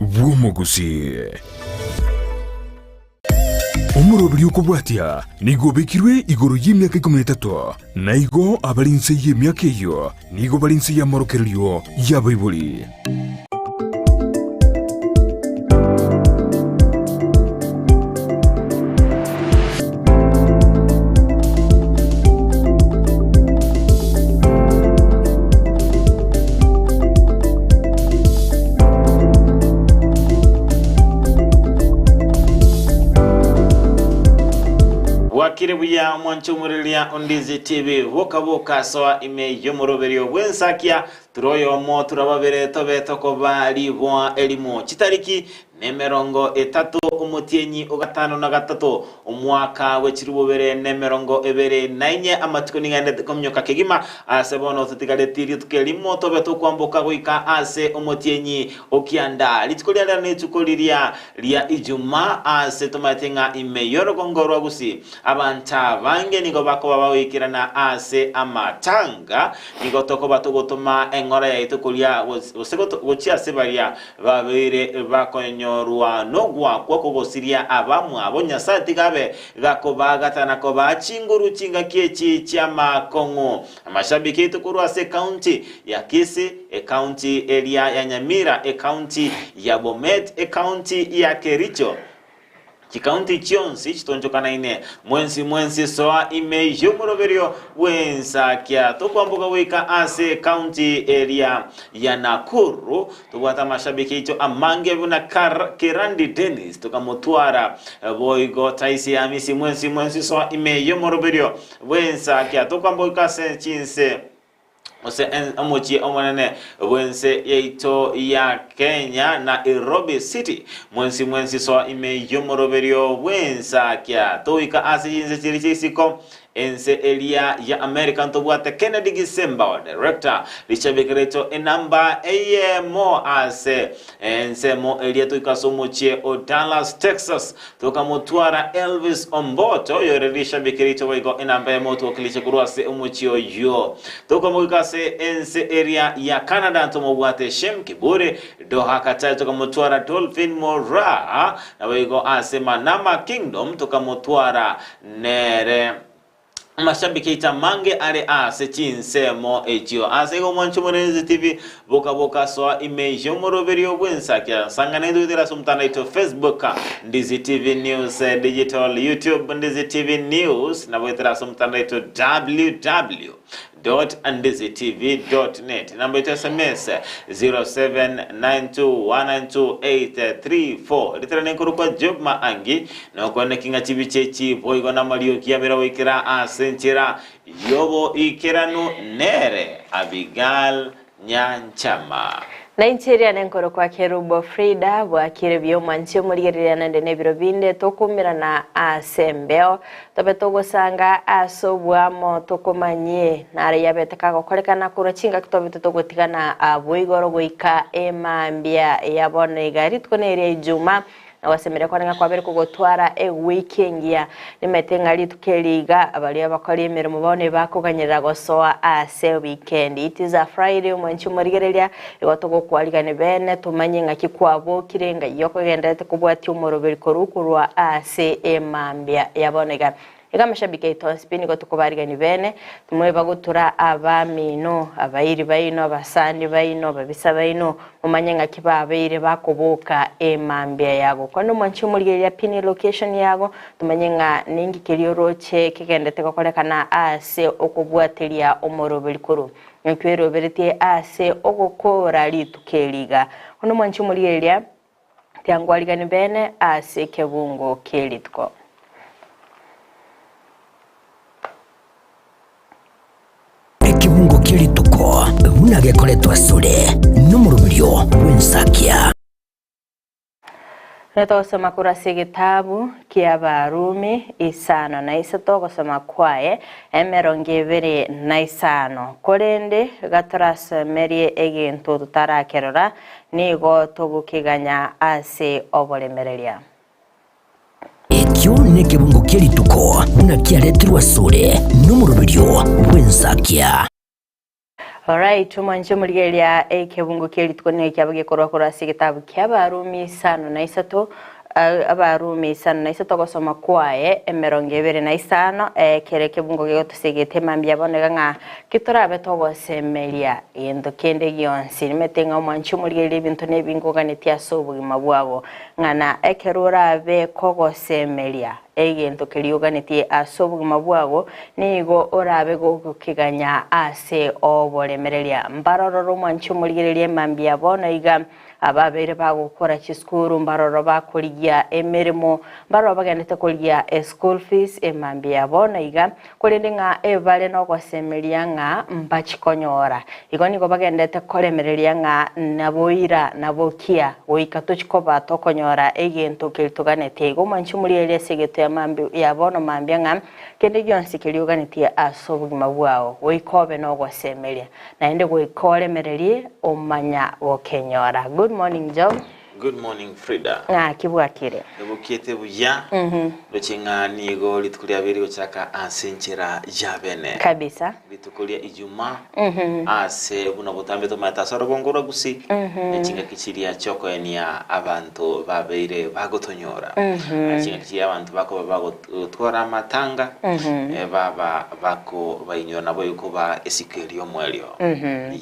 bw'omogusii. Omoroberi okobwatia nigo obekirwe igoro y'emiaka ikomi na etato, na igo abare inse y'emiaka eyio nigo bare inse y'amorokererio y'abaibori. Bwakire buya omwanche omoreria o Ndizi TV boka boka soa ime y'omoroberio bw'ensakia ture oyomo ture babere tobe tokoba riboa erimo chitariki nemerongo etato omotienyi o gatano na gatato omwaka bwe chilifu bibere nemerongo ebere na inye amatuko nigaendete kominyoka kegima ase bono totigareti rituko erimo tobe tokwamboka goika ase omotienyi o kianda. Rituko ria rero nerituko riria ria Ijumaa ase tomaete ng'a ime y'orogongo rwa Gusii abanto abange nigo bakoba bagoikerana ase amatanga. Nigo tokoba togotoma eng'ora yaito koria gose gochia ase baria Babeire bakonyorwa nogwakwa kogosiria abamwabo, Nyasae tiga abe gakobaagata na kobaa chinguru chingaki echi chi'amakong'u. Amashabiki aito korwa ase ekaunti ya Kisii, ekaunti eria ya Nyamira, ekaunti ya Bomet, ekaunti ya Kericho, Chikaunti chionsi chitonchokanaine, mwensi mwensi soa ime y'omoroberio bw'ensakia. Tokwamboka goika ase ekaunti eria ya Nakuru, tobwate amashabiki aito amange buna Kar Kerandi Dennis, tokamotwara boigo Taisi Hamisi, mwensi mwensi soa ime y'omoroberio bw'ensakia. Tokwamboka goika ase chinse. Gose omochie omonene bw'ense yaito ya Kenya, Nairobi City. Mwensi mwensi soa ime y'omoroberio bw'ensakia. Toika ase chinse chiria chia isiko, ense eria ya America ntobwate Kennedy Gisemba o director richabekeretwe enamba eyemo ase ensemo eria toika ase omochie o Dallas, Texas. Tokamotwara Elvis Omboto, oyore rishabiki riaito boigo enamba eyemo twakiliche korwa ase omochie oyio. Tokamoika ase ense eria ya Canada ntomobwate Shem Kiburi, Doha Qatar tokamotwara Dolphin Moraa, naboigo ase Manama Kingdom tokamotwara nere. Amashabiki aito amange are ase chinsemo echio. Ase igo omwanche Omorenzi TV, boka boka soa ime y'omoroberio bw'ensakia. Sang'ana intwe goetera ase omotandao oito Facebook, Ndizi TV News Digital, YouTube, Ndizi TV News, na goetera ase omotandao oito www. Ndizitv.net. Namba yaito ya sms 0792192834. Ritera nenkorokwa Job Maangi nokwane king'a chibicha echi boigo namariogi abere goikera ase enchera yoboikeranu nere Abigail Nyanchama. Na inche eria nenkorokwa Kerubo Frida, bwakire buya omwanchi omorigereria naende nebiro binde tokumirana ase embeo, tobe togosanga ase oboamo tokomanyie nare yabete kagokorekana korwa chingaki twabete togotigana abwo igoro goika emambia ya bono iga rituko neria ijuma Na gosemeria kwane ng'a kwabere kogotwara ewiki engiya. Nimanyete ng'a rituko eri iga baria abakori emeremo bono ebakoganyerera gosoa ase weekend. It is a Friday omwanchi omorigereria, igo togokwarigania bene tomanye ng'aki kwabokire, ng'ai okogendererete kobwatia omoroberi korwa korwa ase emambia ya bono iga. Iga amashabiki aito onsi pi nigo tokobarigania bene, timoeba gotura abamino, abairi baino, abasani baino, ababisa baino, momanye ng'aki babeire bakoboka emambia yago. Kwana omwanchi omorigereria pin location yago, tomanye ng'a ninki keria oroche kegendete gokorekana ase okobwateria omoroberi korwa ng'aki oeroberetie ase ogokora rituko eri iga. Bono omwanchi omorigereria, Tiangwarigani bene ase ekebungo kie rituko. Ekebungo kie rituko buna gekoretwa asore nomoroberio bw'ensakia. Rero togosoma korwa ase egetabu ki'Abarumi isano na isato ogosoma kwaye emerongo ebere na isano. Korende gatorasomerie egento totarakerora, Nigo togokeganya ase oboremereria. Ekio nekebungo kie rituko buna kiaretirwe asore nomoroberio bw'ensakia. Alright, omwanche omorigereria ekebungo kia rituko nigo kiaba gekorwa korwa ase egetabu kia Abarumi isano na isato Abarumi 53 ogosoma kwaye emerongo ebere na isano, ekero ekebungo gegotosegete mambia bono iga ng'a kitorabe togosemeria gento kende gionsi. Nimanyete ng'a omwanchi omorigereria ebinto nebinge oganetie ase obogima bwabo, ng'a na ekero orabe kogosemeria egento keria oganetie ase obogima bwago, nigo orabe gogokeganya ase oboremereria. Mbarorore omwanchi omorigereria mambia bono iga. Ababeire bagokora chisukuru mbaroro bakorigia emeremo, mbaroro bagendete korigia eschool fees emambia bono iga, korende ng'a ebare nogosemeria ng'a mbachikonyora. Igo nigo bagendete koremereria ng'a naboira nabokia goika tochi koba tokonyora egento keria toganetie. Igo mwanche morigererie ase egeto ya mambia ya bono mambia ng'a kende gionsi keria oganetie ase obogima bwao goika obe nogosemeria. Naende goika oremererie omanya gokenyora. Good morning Job. Good morning Frida. Ng'aki bwakire? Ndobokiete buya, ndoche ng'a nigo rituko riabeire gochaka ase enchera ya bene. Kabisa. Rituko ria Ijumaa ase buna botambe tomaete ase orobongo rwa Gusii ne chingaki chiria chiokoenia abanto babeire bagotonyora. Chingaki chiria abanto bakoba bagotwara amatanga baba Bakobainyora naboigo koba esiko eria omoerio.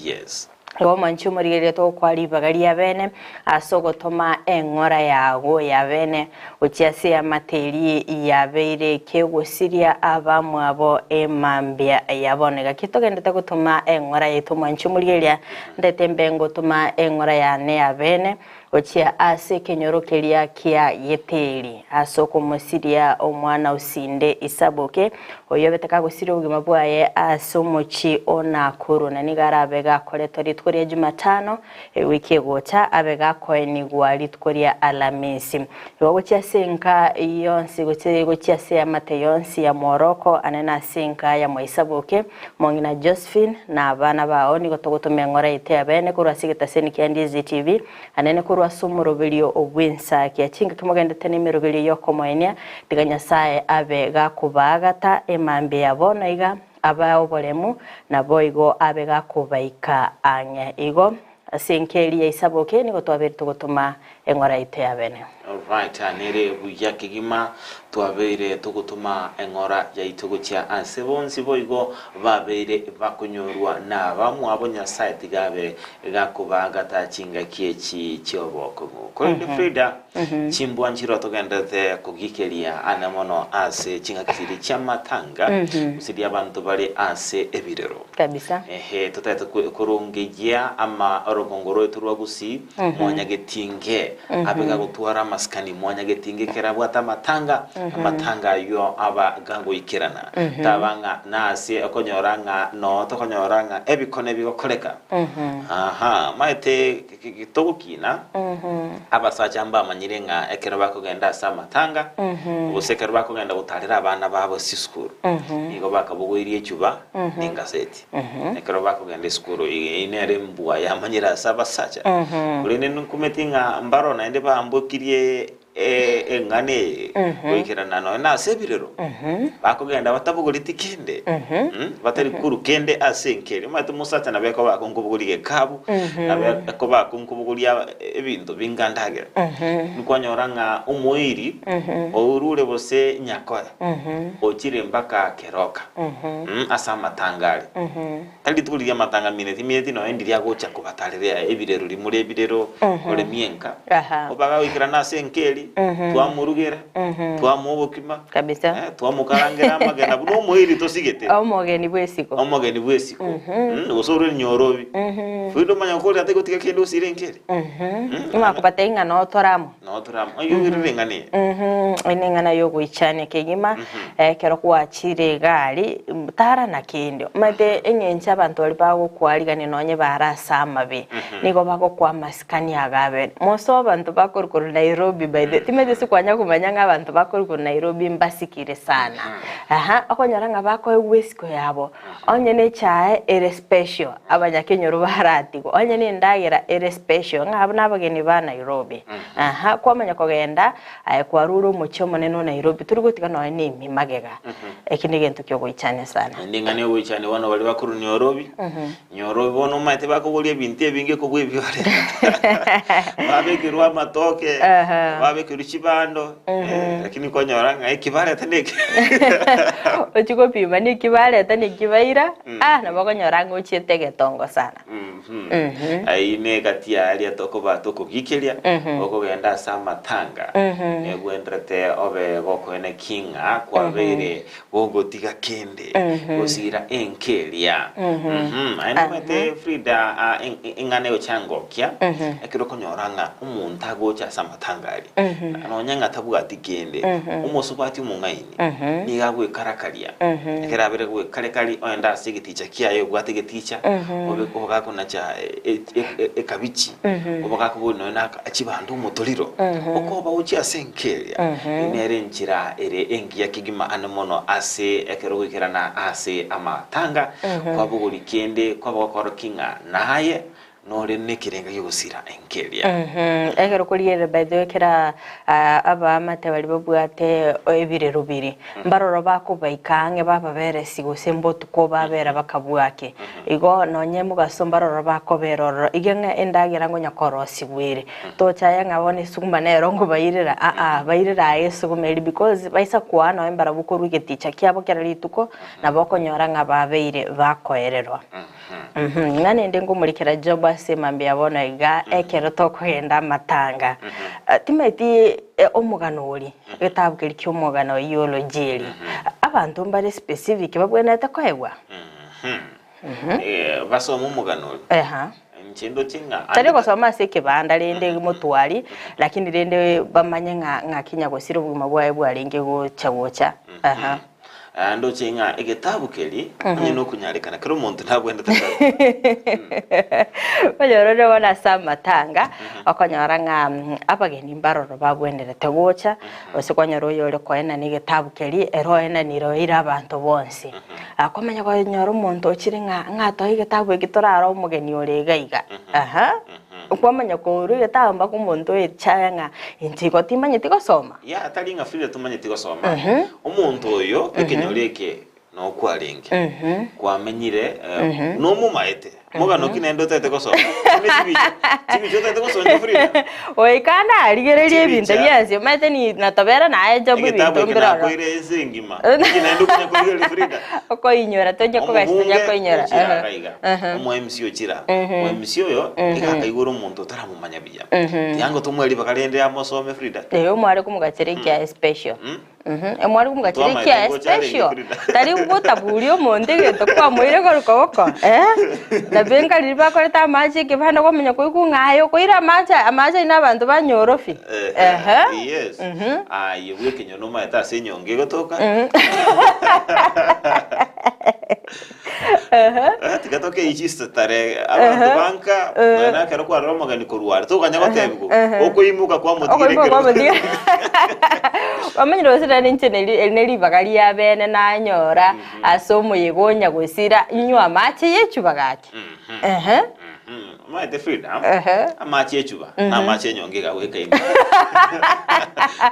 Yes. Igo omwanchi omorigereria togokoa ribaga ria bene ase ogotoma eng'ora yago ya bene gochia ase eamate eria yabeire kegosiria abamwabo emambia ya bono. Gaki togendete gotoma eng'ora yaito omwanchi omorigereria, ndete mbe ngotoma eng'ora yane ya bene Gochia ase ekenyoro keria kia Yeteri, ase okomosiria omwana osinde Isaboke, oyobete kagosiria obogima bwaye ase omochie o Nakuru, na nigo arabe gakoretwa rituko ria Jumatano ewiki egocha, abe gakoenigwa rituko ria Alamisi. Igo gochia ase enka yonsi, gose gochia ase eamate yonsi ya Moroko, ane nase enka ya Mwaisaboke, Mong'ina Josephine, na abana bao, nigo togotoma eng'ora yaito y'abeene korwa ase egetaseni kia Ndizi TV, anene korwa ase omoroberio bw'ensakia. Chingaki mogendete nemeroberio y'okomoenia, tiga Nyasae abe gakobaagata emambia ya bono iga, abae oboremu, naboigo abe gakobaika ang'e. Igo Ase enkeeri ya Isaboke nigo twabeire togotoma eng'ora yaito y'abene. Alright, nere buya kegima twabeire togotoma eng'ora yaito gochia ase bonsi boigo babeire bakonyorwa nabamwabo Nyasae tiga abe gakobaagata chingaki echi chi'obokong'u. Korende Frida, chimbwa nchiro togenderete kogikeria ane mono ase chingaki chiria chi'amatanga gose riria abanto bare ase ebirero. Kabisa. Ehe, totagete korongeyia ama orogongo rwaito rwa Gusii, mwanyagetinge abe gagotwara amasikani, mwanyagetinge ekero abwate amatanga, amatanga ayio aba gagoikerana. Taba ng'a nase okonyora ng'a noo tokonyora ng'a ebikone bigokoreka. Aha, omanyete togokina, abasacha mbamanyire ng'a ekero bakogenda ase amatanga, gose ekero bakogenda gotarera abana babo ase chisukuru, nigo bakabogoirie echuba na engaseti. Ekero bakogenda esukuru, eyio nere embwa yamanyire ase abasacha. Korende nkumeti ng'a mbaro naende bambokirie eng'ana eye goikerana nonya na ase ebirero, bakogenda batabogoreti kende, batari korwa kende ase enka eria. Omanyete omosacha nabo ekoba akonkobogoria egekabu, nabo ekoba akonkobogoria ebinto binga ndagera. Nikwanyora ng'a omoiri ourure gose nyakoe, ochire mpaka keroka, ase amatanga aria. Tari rituko riria amatanga mineti mineti nonya ndiria agocha kobatarera ebirero rimure ebirero oremie enka. Obaga goikerana ase enka eria, twamorugera, twamoa obokima, Kabisa. twamokarangera amagena buna omoiri tosigete. Omogeni bw'esiko. Omogeni bw'esiko. Gose ore nyorobi. Frida omanya gokorera tari gotiga kende osire enka eria. Nimakobatebia ng'a noo tore amo. Noo tore amo. Oyio oirire eng'ana eye. Eye neng'ana yogoichania kegima, ekero gwachire egari, tara na kende. Omanyete eng'encho abanto baria bagokwarigania nonye bare ase amabe, nigo bagokoa amasikani aga abere. Most of abanto bakorwa korwa Nairobi by the way, timanyeti ase kwanya komanya ng'a abanto bakorwa korwa Nairobi mbasikire sana. Aha, okonyora ng'a bakoegwa esiko yabo, Onye nechae ere special, abanyakenyoro baratigwe, onye nendagera ere special, ng'a abwo nabageni ba Nairobi. Aha. Kwamanya kogenda aye kwarure omochie omonene o Nairobi tori gotiga nonya na ime magega. Eki negento kiogoichania sana. Naende ing'ana egoichania bono baria bakorwa Nyorobi, Nyorobi bono omanyete bakoboria ebinto ebinge kobua ebio bare. Babekerwa amatoke, babekerwa chibando, lakini okonyora ng'a eki bareta neke. Ochie gopima neki bareta neki baira, ah nabo okonyora ng'a ochiete egetongo sana. Ayio negati aria tokoba tokogikeria, okogenda ase amatanga, negwenderete obe gokoenekia ng'a kwabeire gogotiga kende gosira enka eria. Aye nomanyete Frida, ah, eng- eng'ana egochangokia, ekero okonyora ng'a omonto agocha ase amatanga aria, nonya ng'a tabwati kende, omosubati omong'aini, nigo agwekarakaria, ekero abeire gwekarekaria oende ase egeticha kiaye obwate egeticha, obe obe gakonacha e- e- e- ekabichi, obe gakoboria nonya na aka chibando omotoriro, okoba gochia ase enka eria, eyio nere enchera ere engiya kegima ande mono ase ekero ogoikerana ase amatanga, kwabogoria kende kwaba gokorokia ng'a naye Nore nekerenga gi'ogosira enka eria. Ekero okorigereria by the way kera abaamate baria babwate ebirero biri, mbaroro bakobaika ang'e bababeresi gose mbotuko babera bakabwake. Igo nonye mogaso mbaroro bakobera ororo, iga ng'a endagera ngonya korosigwa ere. Tochaya ng'a bono esuguma nero nkobairera aa, bairere aye esuguma eria because baisa koa nonye mbarabwo korwa egeticha kiabo kera rituko, nabo okonyora ng'a babeire bakoererwa. Ng'a nende ngomorikera Job ase mambia bono iga ekero tokogenda amatanga. Timaeti omogano oria, egetabu keria ki'omogano eulogy eria, abanto mbare specific babwenerete koegwa? Basome omogano oria. Eha. Inche ndoche ng'a Tari gosoma ase ekebanda rende motwari, lakini rende bamanye ng'a ng'aki nyagosira obogima bwaye bwarenge gocha gocha. Aha. Ah, ndoche ng'a egetabu keri onye nokonyarekana kera omonto nabwenerete koegwa. Onyore ore bono ase amatanga, okonyora ng'a abageni mbaroro babwenerete gocha, gose kwanyora oyore koenana egetabu keria, ere oenanire oeire abanto bonsi. Akomanya konyora omonto ochire ng'a ng'a toe egetabu eke torare omogeni ore iga iga, aha. Kwamanya korwa egetabu mpaka omonto oechaye ng'a inche igo timanyeti gosoma. Ya, tari ng'a Frida tomanyeti gosoma. Omonto oyo ekenyoro eke nokwarenge, kwamenyire eh, nomomaete. Mogano ki naende otagete gosoma? Buna chibicha, chibicha otagete gosoncha Frida? Goika narigererie ebinto Chibicha. bionsi, omanyete ni natobera naye Job Egetabu ebinto eke mbire ororo. nakoire ense engima. Inki naende okonya korigereria Frida? Okoinyora tonya kogachia tonya Omobunge koinyora. ochire Aha. iga iga, Aha. omo MC ochire aa. Omo MC oyo, iga akaigora omonto otaramomanya buya. Tiga tomwe ribaga rende amosome Frida. Eeh omware komogachera ekiaye special. Omware komogachera Twamaete ekiaye ngocha arenge special. Frida. Tari gotaburia omonto egento kwamoire korwa koboko eh. Nabo enka riria bakorete amache ekebanda kwamanya koigwa ng'a aye okoira amache aya, amache ayio na abanto ba Nyorobi. Ehe. Yes. Aye bw'ekenyoro nomaete ase enyongo egotoka. Eh, tiga tokei chisitare abanto banka nonya na ekero kwarora omogeni korwa are tokanya gotebigwa okoimoka kwamotigera Okoimoka ekero kwamotiga. Wamanyire gose nere inche neri eri neribaga ria bene nanyora ase omoyega onya gosira inywe amache yechuba gaki. Ehe. Mhm. Omanyete Frida, Ehe. amache echuba na amache enyongo egagwekaine.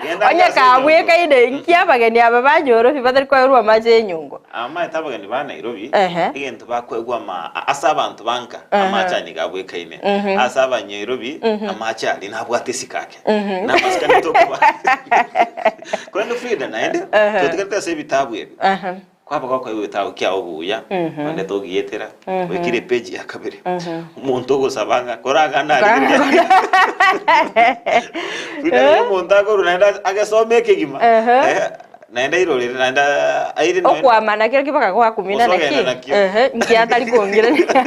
Genda Onye ase enyongo. kabwekaine inki abageni aba banyorobi batari koerwa amache enyongo. Amaete abageni ba Nairobi, Ehe. egento bakoegwa ama ase abanto ba nka, amache aya nigo abwekaine. Ase abanyairobi, amache aria nabwate esiko ake. Na amasikani tokoba. Korende Frida naende, totigarete ase ebitabu ebi. Kwaba gokoegwa egetabu kiao buya, onde togietera, oikire epeji ya kabere. Omonto ogosaba ng'a korang'ana arigereria. Frida nigo omonto akorwa naende agesome ekegima. Eh, Naende airorere naende aire nonya Okwama nakio ki bakagoakumina Gose ogenda naki? nakio. Ehe, inki atari kong'iraneria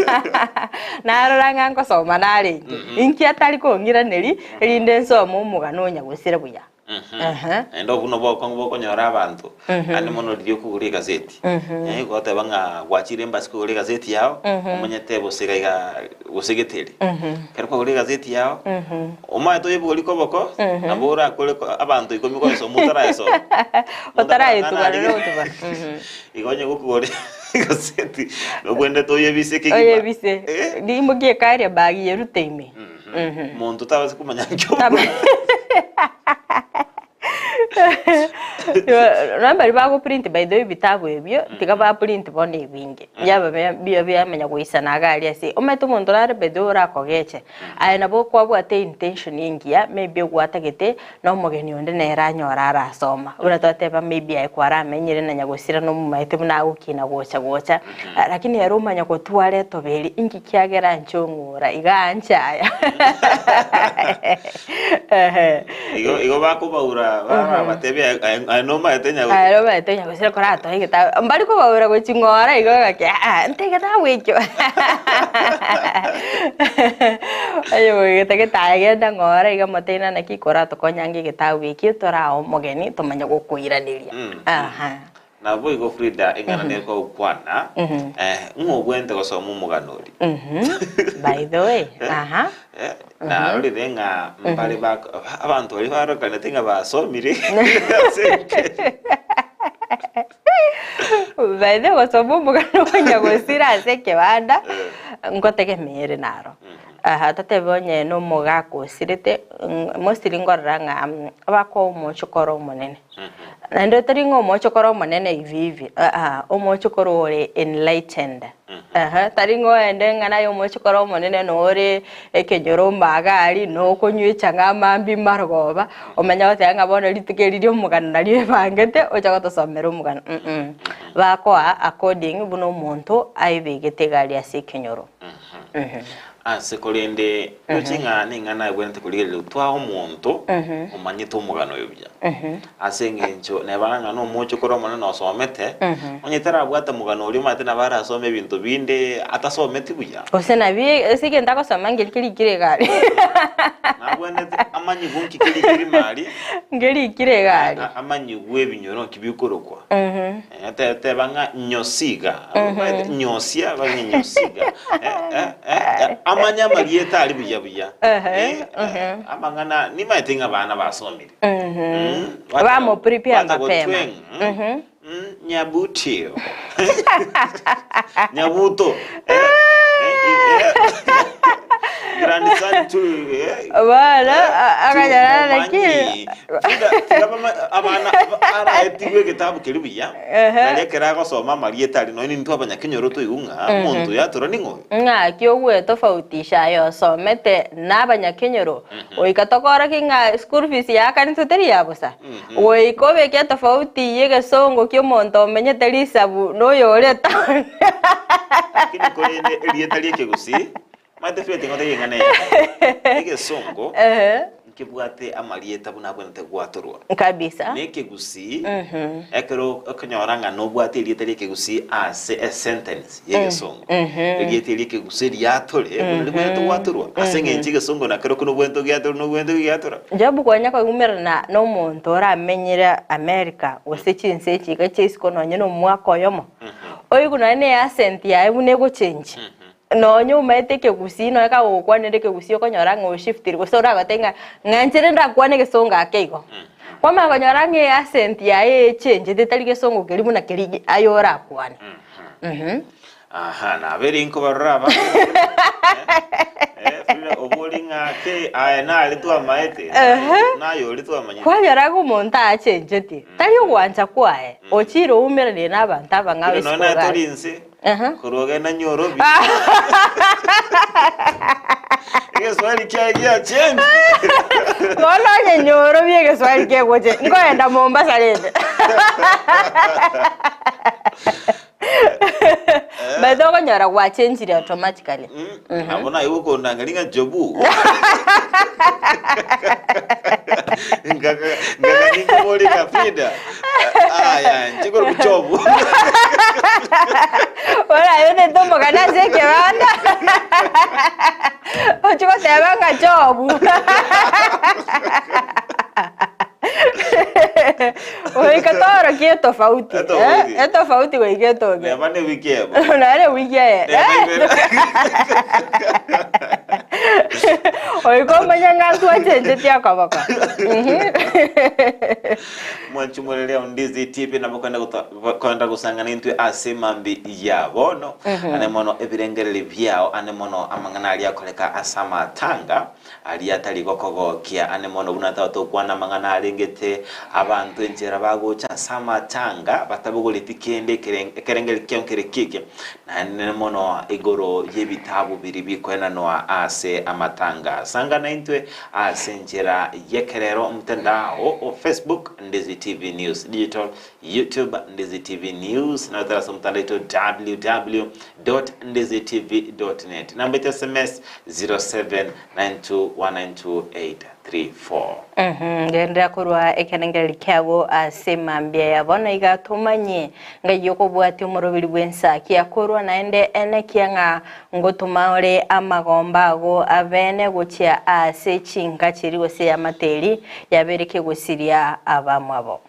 narora ng'a nkosoma narenge, inki atari kong'iraneria erinde nsome omogano onya gosira buya. Ehe. Naende obwo nobwo obokong'u bokonyora abanto, naende mono riria okogora egazeti. Eh, goteba ng'a gwachire embasi kogora egazeti yao, omanyete gose iga iga gose geteri. Ekero kwagorire egazeti yao, omanyete oyebogori koboko, nabo orakore ko abanto ikomi koyesoma otarayesoma. Omonto Otarayetuba akarang'ana rore arigererie. gotuba. Mhm. Igo onye gokogora egazeti, nobwenerete oyebise kegima. Oyebise. Eh. Rimokia ekaria bag yerute ime. Monto tabasi komanya nki Taba- Nonya baria bagoprint by the way ebitabu ebio, tiga baprint bono ebinge, yaba bia bia biamanya goisana iga aria ase omanyete omonto orare by the way orakogeche, aye nabo kwabwate intention engiya maybe gwatagete na omogeni onde nere anyore arasoma, buna twateba maybe aye kwaramenyire na nyagosira nomomaete buna agokina gocha gocha, lakini ere omanya gotwara etobe eria, inki kiagera inche ong'ora iga anche aya. Ehe. Igo igo bakobaura barabatebia aye aye nomaete nyagosira. Aye nomaete nyagosira koratoe egetabu, mbari kobaura goching'ora igo gaki aa nte egetabu ekio. Onye mogete getaya genda ng'ora iga moteina naki koratokonye ange egetabu ekio torae omogeni tomanye gokoiraneria. Aha. Naboigo Frida eng'ana nere kogokwana, ng'a obwenerete gosoma omogano oria. By the way, aha. Narorire ng'a mbare bak abanto baria barokanete ng'a basomire ase enchera. By the way, gosoma omogano o nyagosira ase ekebanda, ngotegemea ere naro. Aha, totebe onye na omogaka osirete, mostly nkorora ng'a abakoa omochokoro omonene. Naende tari ng'a omochokoro omonene hivi hivi, aa, omochokoro ore enlightened. Aha, tari ng'a oende ng'a naye omochokoro omonene nore ekenyoro ombaga aria, nokonywa echang'aa mambia marogoba, omanye goteba ng'a bono rituko eri ria omogano nario ebangete, oche gotosomera omogano mm. Bakoa according buna omonto aebegete iga aria ase ekenyoro. Ase korende, ndoche ng'a ning'ana ebwenerete korigereria twaa omonto omanyete omogano oyo buya. Ase eng'encho neba ng'a nomochokoro omonene osomete, onye tarabwate omogano oria omanyete nabo arasome ebinto binde atasometi buya. Gose nabi ase egento agosoma nkeri kerikire iga aria. Nabwenerete amanyigwe nki kerikire ime aria. Nkerikire iga aria. Amanyigwe ebinyoro nki bikorokwa. Te- Teba ng'a nyosiga, Omanyete, nyosia, bari ng'a nyosiga. Eh, eh, eh, eh, amanye amarieta ari buya buya. Ehe, Eh, eh, amang'ana nimaete ng'a abana basomire. Mm, bata- Bamoprepare bata mapema. gotweng', mm, mm, nyabutio. Nyabuto. Eh, eh, eh, Grandson to eh, Bono, akanyora naki. Abana araetigwe egetabu keria buya, nario ekero agosoma amarieta aria, nonya intwe abanyakenyoro toigwe ng'a omonto oyo atora ning'o oyo. Ng'aki ogwetofautisha aye osomete na abanyakenyoro? Goika tokorokie ng'a school fees yaakanetwe teri ya bosa? Goika obeke etofauti y'egesongo ki'omonto omenyete risabu na oyore etown. Lakini korende erieta ri'ekegusii, Omanyete Faith ngotebie eng'ana eye, egesongo nkebwate amarieta buna abwenerete gwatorwa. Kabisa. Na ekegusii, ekero okonyora ng'a nobwate erieta ri'ekegusii ase esentence y'egesongo, erieta eri ekegusii riatore buna ribwenerete gwatorwa, ase eng'encho egesongo nakerokio nobwenerete ogiatore nobwenerete ogiatora. Job konya koiumerana nomonto oramenyire America gose chinse echi iga chia isiko nonye nomwaka oyomo, oigwe nonye ne accent yaye buna egochenji. Nonya omaete ekegusii nonya kagogokwanera ekegusii okonyora ng'a oshiftire gose oragotebie ng'a ng'a inche ndakwane egesongo ake igo. Kwamanya konyora ng'a eaccent yaye echenchete etari gesongo keria buna keria aye orakwane. Mh. Aha, nabeire inkobarora aba. Eh, Frida, obori ng'a ke aye nare twamaete, naye ori twamanyete. Kwanyora ng'a omonto aachenchetie, tari ogwancha kwaye, ochire oumeranie na abanto abang'ao Frida, isiko nonya naye iga tori aria. inse, Aha. Korwa ogenda nyorobi. Egeswahili kiaye giachengi. Bono onye nyorobi egeswahili kegoche nkoenda Mombasa rende. By the way okonyora gwachenchire automatically. Nabo naye gokondangeria ng'a Jobu. Ngaka ngaka ninkoborie ng'a Frida. Aya, inche korwa Jobu. Bono aye otete omogano ase ekebanda ochie goteba ng'a Jobu. Goika toorokie etofauti, Etofauti. eh, etofauti goika etoke. Neba ne wiki ebo. Nere ewiki eye. Neba ibere. Goika omanye ng'a ntwachenchetie okoboko. Mwanchumorere Ondizi TV nabo kwenda gota- kwenda gosangana intwe ase mambi ya bono ane mono ebirengereri biao ane mono amang'ana aria akoreka ase amatanga. Aria tari gokogokia ane mono buna taba tokwana amang'ana arengete abanto enchera bagocha ase amatanga batabogoreti kende ekerengerio kiao nkere keke, naende mono igoro y'ebitabu biria bikoenanwa ase amatanga. Sanga naintwe ase enchera y'ekerero omtandao o Facebook Ndizi TV News Digital, YouTube Ndizi TV News na gotara ase omotandao oito www.ndizitv.net. Namba yaito SMS 0792192834. Genderera korwa ekerengererio kiago ase mambia ya bono iga tomanye ng'ai okobwatia omoroberi bw'ensa kiakorwa naende enekia ng'a ngotoma ore amagomba ago abene gochia ase chinka chiria gose amateri yabeire kegosiria abamwabo.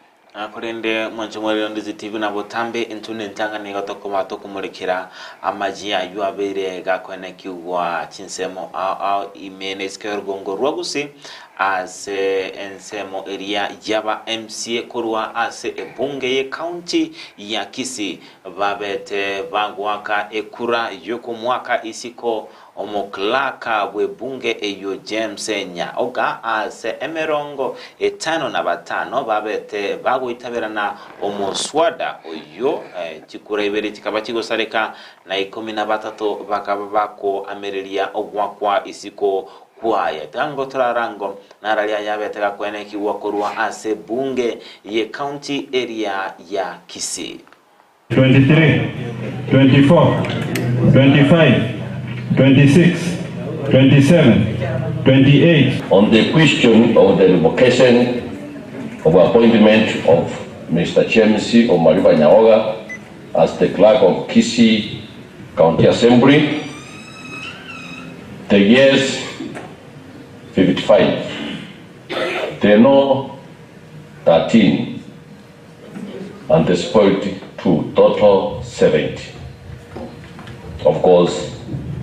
Korende mwanche mwarire onde tibi na botambe intwe nentang'ani igo tokoba tokomorekera amaji ayio abeire gakoenekigwa chinsemo ao ao ime nesike y'orugongo rwa Gusii ase ensemo eria yaba MCA korwa ase ebunge ye county ya Kisii babete bagoaka ekura yokomoaka isiko Omoclerk bw'ebunge eyio James Nyaoga ase emerongo etano na batano babete bagoitaberana omoswada oyio, chikura ibere chikaba chigosareka, na ikomi na batato bakaba bakoamereria ogoakwa isiko kwaye. Tango torarango nararia ayabete gakoenekigwa korwa ase ebunge ye county eria ya Kisii. 23, 24, 25, 26, 27, 28. On the question of the revocation of appointment of Mister James Omariba Nyaoga as the clerk of Kisii County Assembly, the yeas 55, the no 13 and the spoiled 2, total 70. Of course,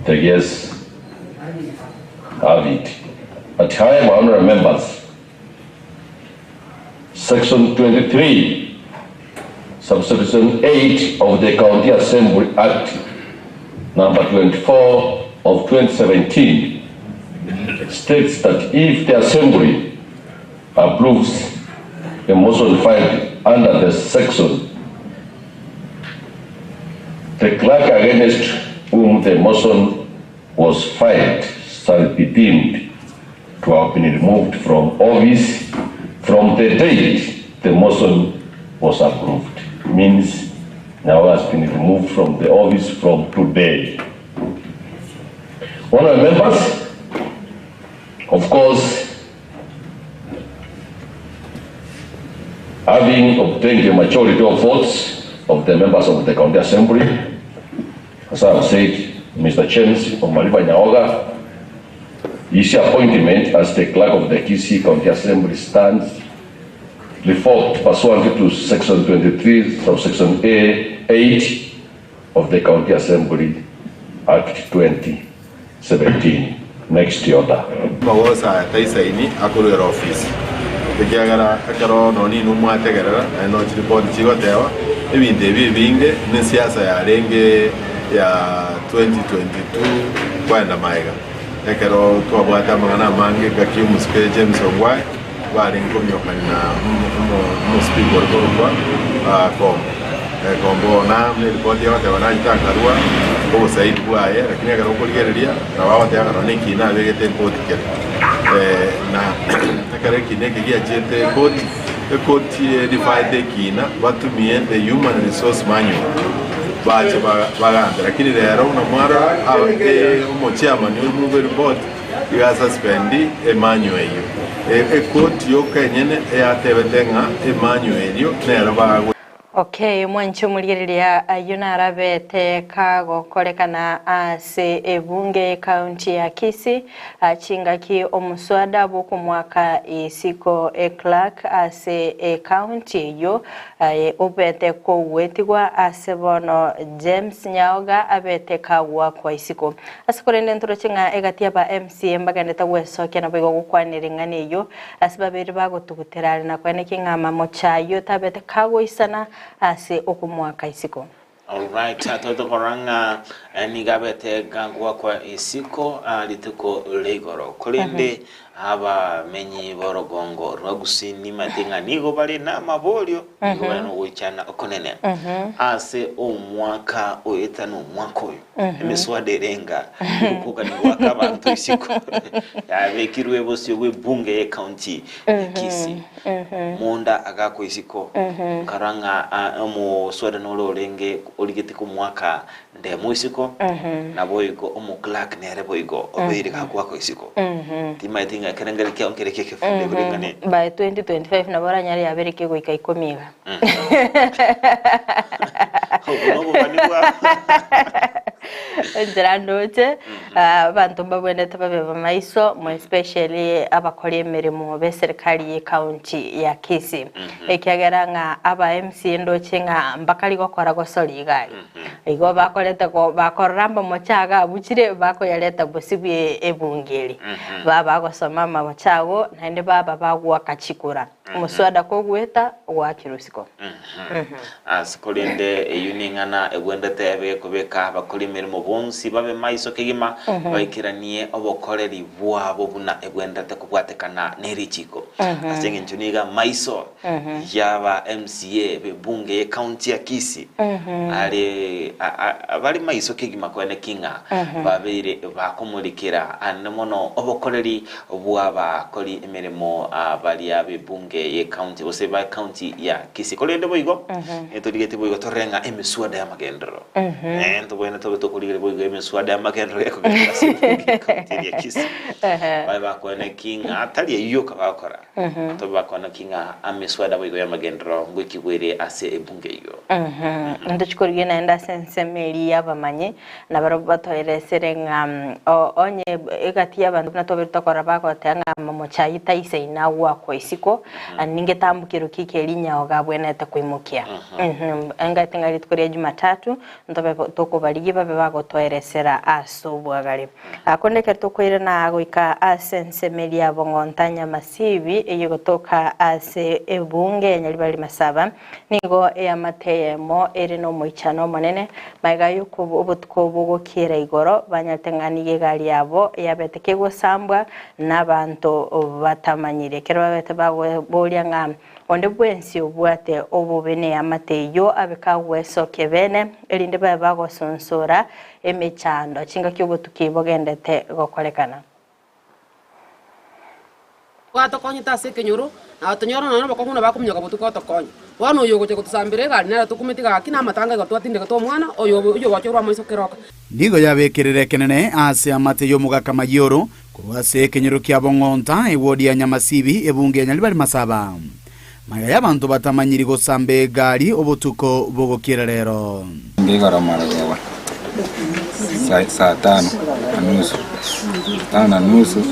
the yeas have it. But however, honorable members, Section 23, subsection 8 of the County Assembly Act number 24 of 2017 states that if the Assembly approves a motion filed under the section, the clerk against whom the motion was filed shall be deemed to have been removed from office from the date the motion was approved. Means now has been removed from the office from today. Honorable members, of course, having obtained a majority of votes of the members of the County Assembly, as I have said, Mr. James Omariba Nyaoga, his appointment as the clerk of the Kisii County Assembly stands revoked pursuant to Section 23, subsection A, 8 of the County Assembly Act 2017. Next order. Amagoso aya taisaini akorwera ofisi, ekiagera ekero nonya inwe mwategerera naende nonya chiripoti chigoteba, ebinto ebi ebinge nesiasa yarenge ya 2022 kwenda magega. Ekero twabwate amang'ana amange engaki omosike James Ongwae barenge komiokania na omospeaker oria korokwa Kombo. Kombo na eripoti egoteba nachete akarua obosaidi bwaye lakini ekero okorigereria nabo agoteba ng'a nonye ekina abegete ekoti kere. Na ekero ekina eke giachiete ekoti, ekoti erifaete ekina batumie the human resource manual bache bagambe. Lakini rero buna mwarora omochairman oria bwe eripoti Iga asuspend emanual eyio. Ekoti yoka enyene eyatebete ng'a emanual erio nero bagwe. Okay, mwanche omorigereria ayio narabete kagokorekana ase ebunge y'ecounty ya Kisii chingaki omoswada bw'okomoaka isiko eclerk ase ecounty eyio obete kogwetigwa ase bono James Nyaoga abete kagoakwa isiko. Ase korende ntoroche ng'a egati y'aba MCA mbagenderete gwesokia naboigo gokwanera eng'ana eyio ase babere bagotugutera are na koenekia ng'a amamocho ayio tabete kagoisana ase okomoaka isiko. Alright, toete korora ng'a nigo abete gagwakwa isiko rituko ria igoro. Korende abamenyi b'orogongo rwa Gusii nimanyete ng'a nigo bare namaborio, nigo bare nogoichana okonene ase omwaka oeta na omwaka oyo. Emeswada ere enga yogokoka goaka abanto isiko yabekirwe bosio bw'ebunge y'ecounty ya Kisii. Monda agakwa isiko, nkarora ng'a omoswada nore orenge origete komoaka ndemo isiko, naboigo omoclerk nere boigo obeire gakwakwa isiko. Timanyeti ng'a ekerengererio kiao nkere ki ekefunde koreng'ana. By 2025 nabo oranyare yabere kegoika ikomi iga. Obwo nobobani bwao. Enchera ndoche, abanto mbabwenerete babe bamaiso, more especially abakori emeremo b'eserikari y'ecounty ya Kisii. Ekiagera ng'a aba MCA ndoche ng'a mbakari gokora gosori igari. Igo bakorete go bakorora amamocho iga abuchire bakoyareta bosio bwe ebunge eri. Baba bagosoma amamocho ago naende baba bagoaka chikura. Omoswada kogoeta goakire osiko. Ase korende eyio neng'ana egwenerete ebe gekobeka abakori emeremo bonsi babe maiso kegima, baikeranie obokoreri bwabo buna egwenerete kobwatekana ne richiko. Ase engencho nigo amaiso yaba MCA b'ebunge ye county ya Kisii are bare maiso kegima koeneki ng'a babeire bakomorikera ande mono obokoreri bw'abakori emeremo baria b'ebunge y'ecounty gose ba county ya Kisii. Korende boigo ntorigetie boigo torore ng'a emiswada y'amagenderero ntobwenerete tobe tokorigereria boigo emiswada y'amagenderero ekogenderera ase ebunge y'ecounty eria ya Kisii. Babe bakoeneki ng'a tari eyio yoka bagokora, tobe bakoeneki ng'a emiswada boigo y'amagenderero ngoikigwa ere ase ebunge eyio. Ntochi korigia naende ase ensemo eria y'abamanyi Na barabwo batoeresire ng'a onye egati y'abanto buna twabeire tokora bagoteba ng'a amamocho ayio taisaini agoakwa isiko, ningetambukero ki keria rinyago gabwenerete koimokia. Engaete ng'a rituko ria Jumatatu ntobe tokobarigia babe bagotoeresera ase obwagare. Korende ekero tokoirana goika ase ensemo eria ya Bong'onta Nyamasibi eyio egotoka ase ebunge ya Nyaribari Masaba, Nigo eamate eyemo ere nomoichano omonene, magega y'obotuko bogokiera igoro, banyarete ng'a nigo egari yabo yabete kegosambwa nabanto batamanyiri. Ekero babete bagoboria ng'a onde bwensi obwate obobe neamate eyio abe kagwesokia bene, erinde babe bagosonsora emechando chingaki obotuki bogendete gokorekana. Gwatokonyete ase ekenyoro, na tonyore nonya nobokong'u na bakominyoka botuko otokonye. Bono oyo ogocha gotosambera egari nere tokumeti gaki na amatanga igo twatindegete omwana oyo oyo ogochorwa amaiso keroka. Nigo yabekerire ekenene ase amate y'omogaka Mayioro korwa ase ekenyoro kia Bong'onta, ewodi ya Nyamasibi, ebunge ya Nyaribari Masaba. Magega y'abanto batamanyiri gosamba egari obotuko bogokiera rero. Ngeigoro marogoba saa tano na nusu, saa tano na nusu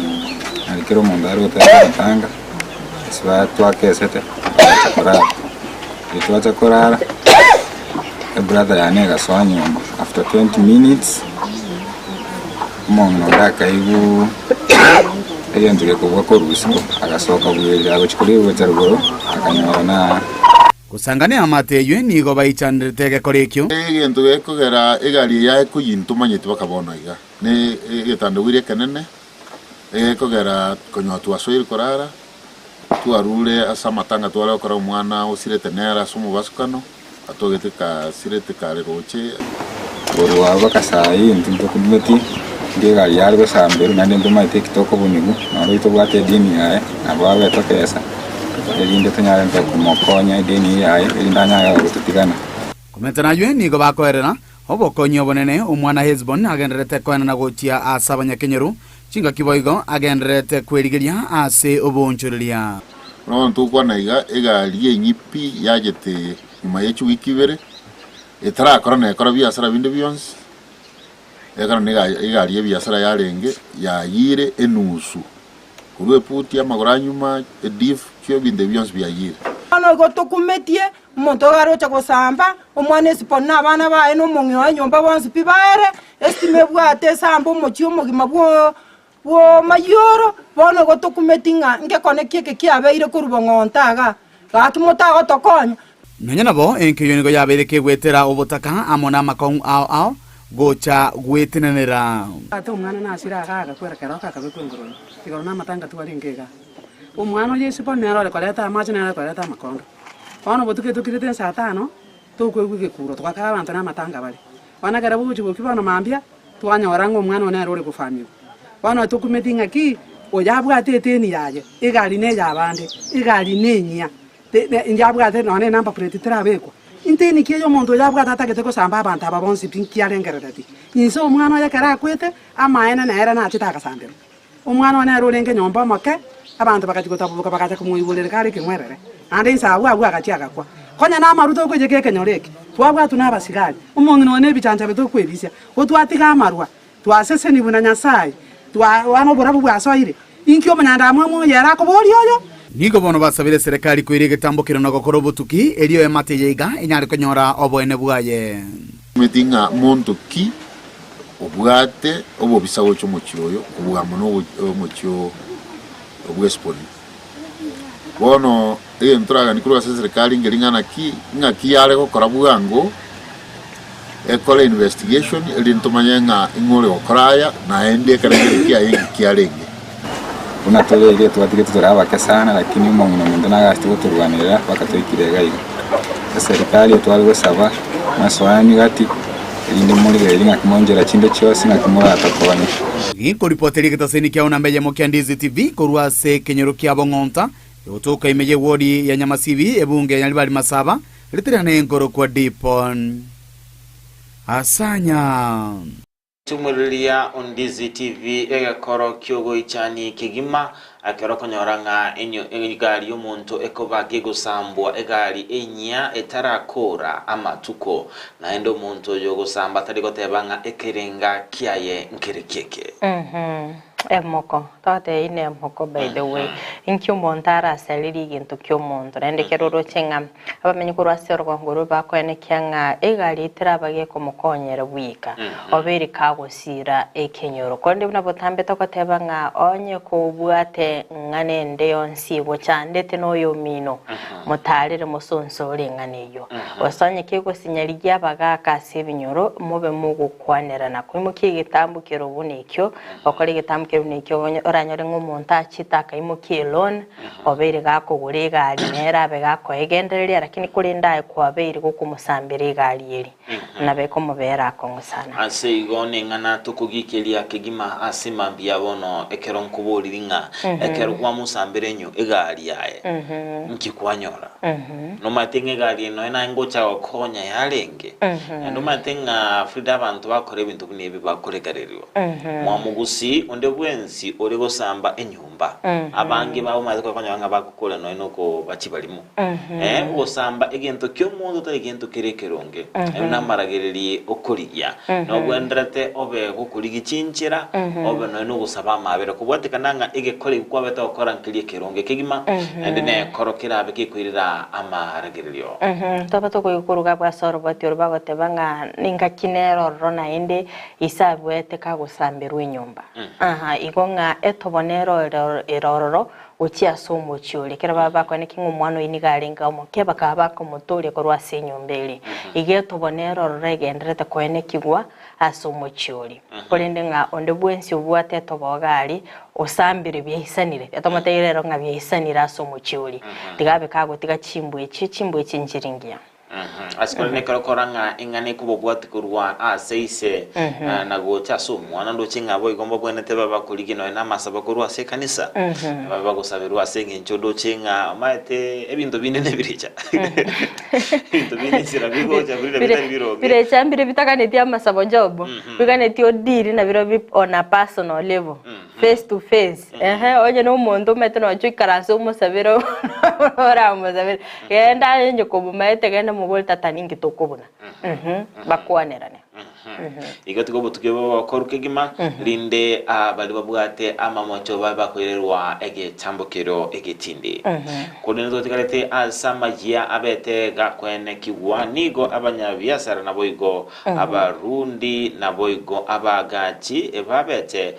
nari kera omonto are goteba amatanga, ase twakesete twacha korara. Ekero twacha korara, ebrother yane egasoa nyomba after 20 minutes, Omong'ina oria akaigwa egento gekobua korwa isiko, agasoka bwerire agochia koria gocha rogoro, akanyora na. Gosanga neamate eyio nigo baichanderete egekora ekio. Egento gekogera egari eye yaye koyia ntomanyeti baka bono iga, ne egetandogiri ekenene, egekogera konyora twasoire korara, twarure ase amatanga tware gokora omwana osirete nere ase omobasukano, atogete kasirete kare roche. Korwa abwo bakasaa intwe ntokumeti nge egari yare gosamberwa naende ntomaete eki tokobunigwa, noro tobwate edeni yaye, nabo abe tokesa, erinde tonyare intwe komokonya edeni eye yaye, erinde anyare gototigana. Komenta naywe nigo bakoerera obokonyi obonene omwana Hesiboni agendererete koenana gochia ase abanyakenyoro, chingaki boigo agendererete kwerigeria ase oboonchoreria. Buna bono togokwana iga, egari y'eng'ipi yachete nyuma ye chiwiki ibere, etarakora nekora biasara binde bionsi, ekero na egari y'ebiasara yarenge yayiire enusu, korwa eputi, amagoro a nyuma, ediff, ebinto ebi bionsi biayiire. Bono igo tokumetie, omonto iga aroche gosamba, omwana esiponi na abana baye na omong'ina oye nyomba bonsi pi baere, esitima ebwate esambe omochie omogima bwo bw'omoyoro, bono igo tokumeti ng'a ngekone ki eke kiabeire korwa bong'onto igaa, gaki motagotokonya. Nonya nabo, enka eyio nigo yabeire kegwetera obotaka amo namakong'u ao ao gocha gwetenenera. Ate omwana nasire iga agakwera keroka akabekwa engoro ime, igoro namatanga twarenge igaa. Omwana oyo Esiboni nere ore koreta amache nere ore koreta amakondo. Bono obotuko etokirete ensa tano, tokoigwa egekuro, togakora abanto namatanga bare. Bono ekero bogochia gokia bono mambia, twanyora ng'a omwana one nere ore gofamiwa. Bono tokumeti ng'aki, oyo abwate eteni yaye, egari neye abande, egari nenyia, inche abwate nonya ne number plate terabekwa. Inteni ki eye omonto oyo abwate atagete gosamba abanto aba bonsi pi nki arengerereti? Inse omwana oye ekero akwete, amaene nere nachete agasamberwa. Omwana one nere orenge nyomba omoke, abanto bagachia gotaboboka bagacha komoiborera kare ekeng'werere, naende inse agwo agwo agachia agakwa. Konya namaru tokoiyeka ekenyoro eke, twabwatwa nabasigari, omong'ina one nebichanchabe tokwebisia, gotwatiga amarwa, twasesenigwe na Nyasae, twa bono oborabu bwasoire. Inki omonyandamwamu oyo ere akoboria oyo? Nigo bono basabire eserekari koira egetambo keria na gokora obotuki, erio eamate eye iga enyare konyora oboene bwaye. Omanyeti ng'a monto ki obwate obobisa gocha omochie oyo kobua mono omochie o bw'Heshboni? Bono egento toraganie korwa ase eserekari nkeri ng'a naki, ng'aki yare gokora bwango ekore investigation erinde tomanye ng'a ing'o ore gokora aya naende ekerengerio kiaye inki kiarenge. Buna tore iga etwatigete tore abake sana lakini omong'ina ominto nagachete gotorwanerera mpaka toikire iga iga. Eserikari etware gosaba mwasoani gati erinde morigererie ng'aki monchera chinde chionsi ng'aki moratokonye. Ginkoripoteria egetaseni kiao namba eyemo kia Ndizi TV korwa ase ekenyoro kia Bong'onta, egotoka ime y'ewodi ya Nyamasibi, ebunge ya Nyaribari Masaba, ritirane nkorokwa Dipon Asanya. Tumoriria Ondizi TV egekoro kiogoichani kegima ekero okonyora ng'a enyo egari y'omonto ekoba gegosambwa egari enyia etarakora amatuko naende omonto oyo ogosamba tari goteba ng'a ekerenga kiaye nkereki eke. Emoko, togotebia ine emoko by the way, inki omonto arasarerie egento kia omonto naende ekero oroche ng'a abamenyi korwa ase orogongo orwo bakoenekia ng'a egari eteraba gekomokonyera bweka, obeire kagosira ekenyoro. Korende buna botambe togoteba ng'a onye kobwate ng'ana ende yonsi egochandete noyomino, motaarere mosonsore eng'ana eyio. Gose onye kegosinya rigia abagaaka ase ebinyoro, mobe mogokwanerana. Koimokia egetambo keria buna ekio, Gokora egetambo keria buna ekio oranyore ng'a omonto achete akaimokia eloan, obeire gakogora egari nere abe gakoegendereria lakini korende aye kwabeire gokomosambera egari eria, nabo ekomobera akong'u sana. Ase igo neng'ana tokogikeria kegima ase mambia bono ekero nkoboriri ng'a ekero kwamosambera enyo egari yaye nki kwanyora? Nomanyete ng'a egari eye nonya naye ngocha gokonya yarenge? Naende omanyete ng'a Frida abanto bakora ebinto buna ebi bakorekereriwa. Mwamogusi onde bwensi ore gosamba enyomba, abange babo omanyete konyora ng'a bagokora nonya nokoba chibarimo. Eh, ogosamba egento ki'omonto tari gento kere ekeronge, ayio namaragererie okorigia. Nobwenderete obe gokorigia chinchera, obe nonya nogosaba amaabera, kobwatekana ng'a egekora ekio kwabete gokora nkeria ekeronge kegima, naende nekoro kerabe gekoirera amaragererio. Twaba tokoigwa abwo ase oroboti oro bagoteba ng'a ningaki nere ororo naende Ise aruete kagosamberwa enyomba. Aha, igo ng'a etobo nero ere ororo gochia ase omochie oria. Ekero baba bakoenekia ng'a omwana oyio nigo arenge omoke, bakaba bakomotooria korwa ase enyomba eria. Igo etobo nero ororo egendererete koenekigwa ase omochie oria. Korende ng'a onde bwensi obwate etobo iga aria, osambire biaisanire, etomoteire ero ng'a biaisanire ase omochie oria. Tiga abe kagotiga chimbwa echio, chimbwa echi nchiri ngiya. Ase korende ekero okora ng'a eng'ana ekobobwati korwa ase ise na gocha ase omwana, ndoche ng'a boigo mbabwenerete babe bakorigia nonya namasabo korwa ase ekanisa, babe bagosaberwa ase eng'encho ndoche ng'a omanyete ebinto binde nebirecha. Ebinto binde enchera bigocha bire bitari bironge. Birecha mbire bitaganeti amasabo Job, biganeti odiri nabirobio on a personal level. Face to face ehe onye na omonto omanyete nonya oikaranse omosabere oramosabere genda aye onye komomaete genda omobori tata ninki tokobuna mh bakwanerane. Igo tiga obotuki obo bokorwe kegima, rinde baria babwate amamocho babe bakoirerwa egetambokero egetindi. Korende totigarete ase amayia abete gakoenekigwa, nigo abanyabiasara naboigo abarundi naboigo abaagachi babete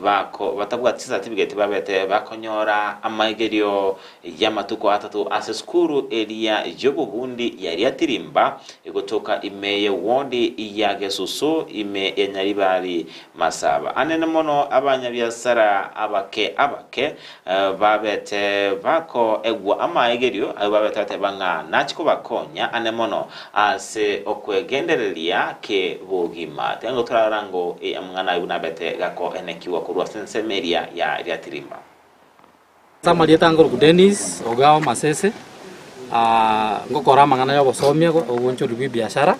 bako batabwati chisatibigeti babete bakonyora amaigerio y'amatuko atato ase esukuru eria y'obobundi ya Riatirimba egotoka ime ye wodi ya Gesusu ime ya Nyaribari Masaba. Anene mono abanyabiasara abake abake babete bakoegwa amaegerio ayio babete bateba ng'a nachi kobakonya ane mono ase okwegendereria kebogima. Tiga nigo torarora ngo amang'ana ayio buna abete gakoenekigwa korwa ase ensemo eria ya Riatirimba. Ase amarieta nkorokwa Dennis Ogawa Masese, ngokora amang'ana ya obosomia obonchori bwa ebiashara,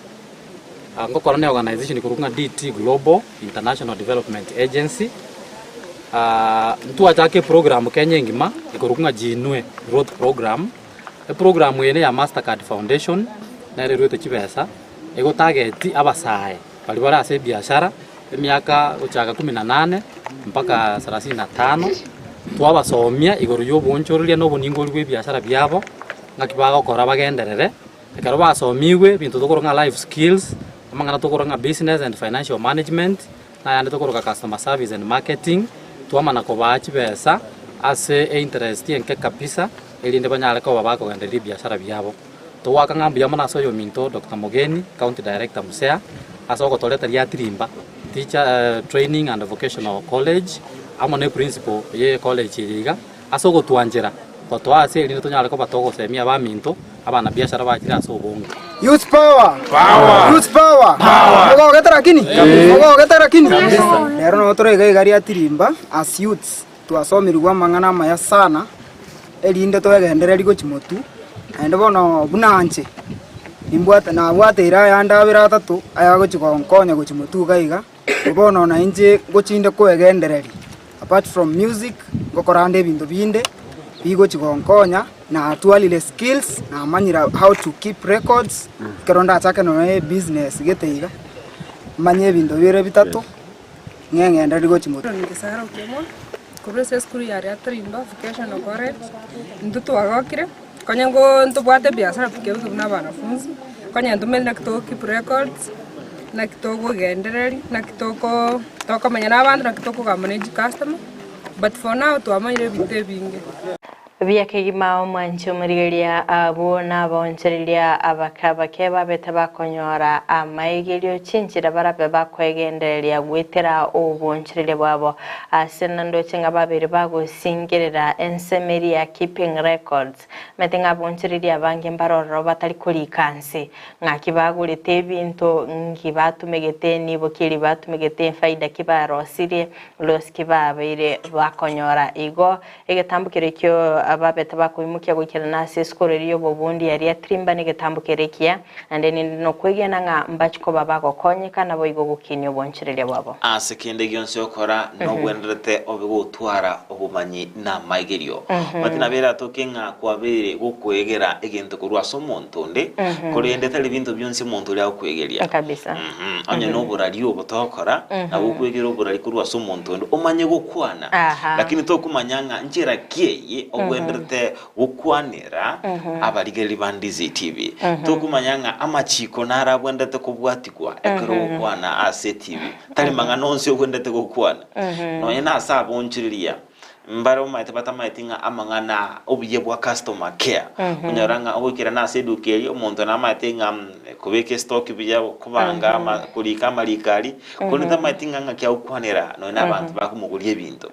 ngokora na eorganization ekorokwa ng'a DT Global International Development Agency, ntwachaka eprogram Kenya engima ekorokwa ng'a Jiinue Growth Program, eprogram eye neya Mastercard Foundation, nere eruete chibesa, egotarget abasae baria bare ase ebiashara. Emiaka gochaka kumi na nane mpaka sarasini na tano, twabasomia igoro y'oboonchoreria na oboningori bw'ebiasara biabo, ng'aki bagokora bagenderere. Ekero basomigwe ebinto tokoroka ng'a life skills, amang'ana tokoroka ng'a business and financial management, na ayande tokoroka customer service and marketing, twamana kobaa chibesa ase einterest enke kabisa, erinde banyare koba bakogendereria ebiasara biabo. Togoaka ng'a mbuya mono ase oyominto Doctor Mogeni, County Director Musea, ase ogotoreta Riatirimba Teacher Training and Vocational College amo ne principal ye college eye iga, ase ogotwanchera gotoa ase erinde tonyare koba togosemia abaminto abanabiashara bachire ase obonge. Youth power! Power! Youth power! Power! Mogogete lakini? Mogogete lakini? Rero nabo tore iga iga Riatirimba as youths Twasomirigwe amang'ana amaya sana, erinde twegendererie gochia motwe, naende bono buna inche, nimbwate nabwateire ayande abere atato, ayagochia gonkonya gochia motwe iga iga, bono na inche ngochinde koegendereria, apart from music, ngokora ande ebinto binde, bigochia gonkonya, natwarire skills, namanyire how to keep records, ekero ndachake nonye ebusiness gete iga, manye ebinto bire bitato. ng'eng'endererie gochia motwe. Ronald Sarah Okemwa, korwa ase esukuru ya Riatirimba Vocational College, intwe twagokire, konya ngo ntobwate ebiasara bike bike buna abanafunzi, konya ntomanyete naki togo keep records, naki togogendereria, naki toko tokomenya na abanto, naki tokogamba ne chicustomer, but for now twamanyire ebinto ebinge. Buya kegima omwanchi omorigereria abwo nabaonchoreria abake abake babete bakonyora amaigerio chinchera barabe bakoegendereria goetera obonchoreria bwabo ase nandoche ng'a babere bagosingerera ensemo eria ya keeping records manyete ng'a abonchoreria abange mbare ororo batari korika nse ng'aki bagorete ebinto nki batumegete nibo ki eri batumegete efaida ki barosirie loss ki babeire bakonyora igo Egetambo keria ekio babete bakoimokia goikerana ase esukuru eria y'obobundi ya Riatrimba negetambo keria ekiya, naende ninde nokwegena ng'a mbachi koba bagokonyeka naboigo gokinia obonchereria bwabo. Ase kende gionsi okora, nogwenerete obe gotwara obomanyi na amaigerio. Omanyete nabo eratoke ng'a kwabeire gokwegera egento korwa ase omonto onde, korende tari binto bionsi omonto oria agokwegeria. Kabisa. Onye noborari obo togokora, nabo okwegera oborari korwa ase omonto onde, omanye gokwana. Aha. Lakini tokomanya ng'a nchera ki eye ogwenerete gokwanera abarigereria ba Ndizi TV. Tokomanya ng'a amachiko naro abwenerete kobwatigwa ekero ogokwana ase etibi. Tari mang'ana onsi ogwenerete gokwana. Nonya nase abonchoreria mbare omanyete batamaeti ng'a amang'ana obuya bwa customer care. Onyora ng'a ogoikerana ase eduka eria omonto namaete ng'a kobeka estock buya, kobanga ama korika amariko aria, Korende tamaeti ng'a ng'aki agokwanera nonya nabanto bakomogoria ebinto.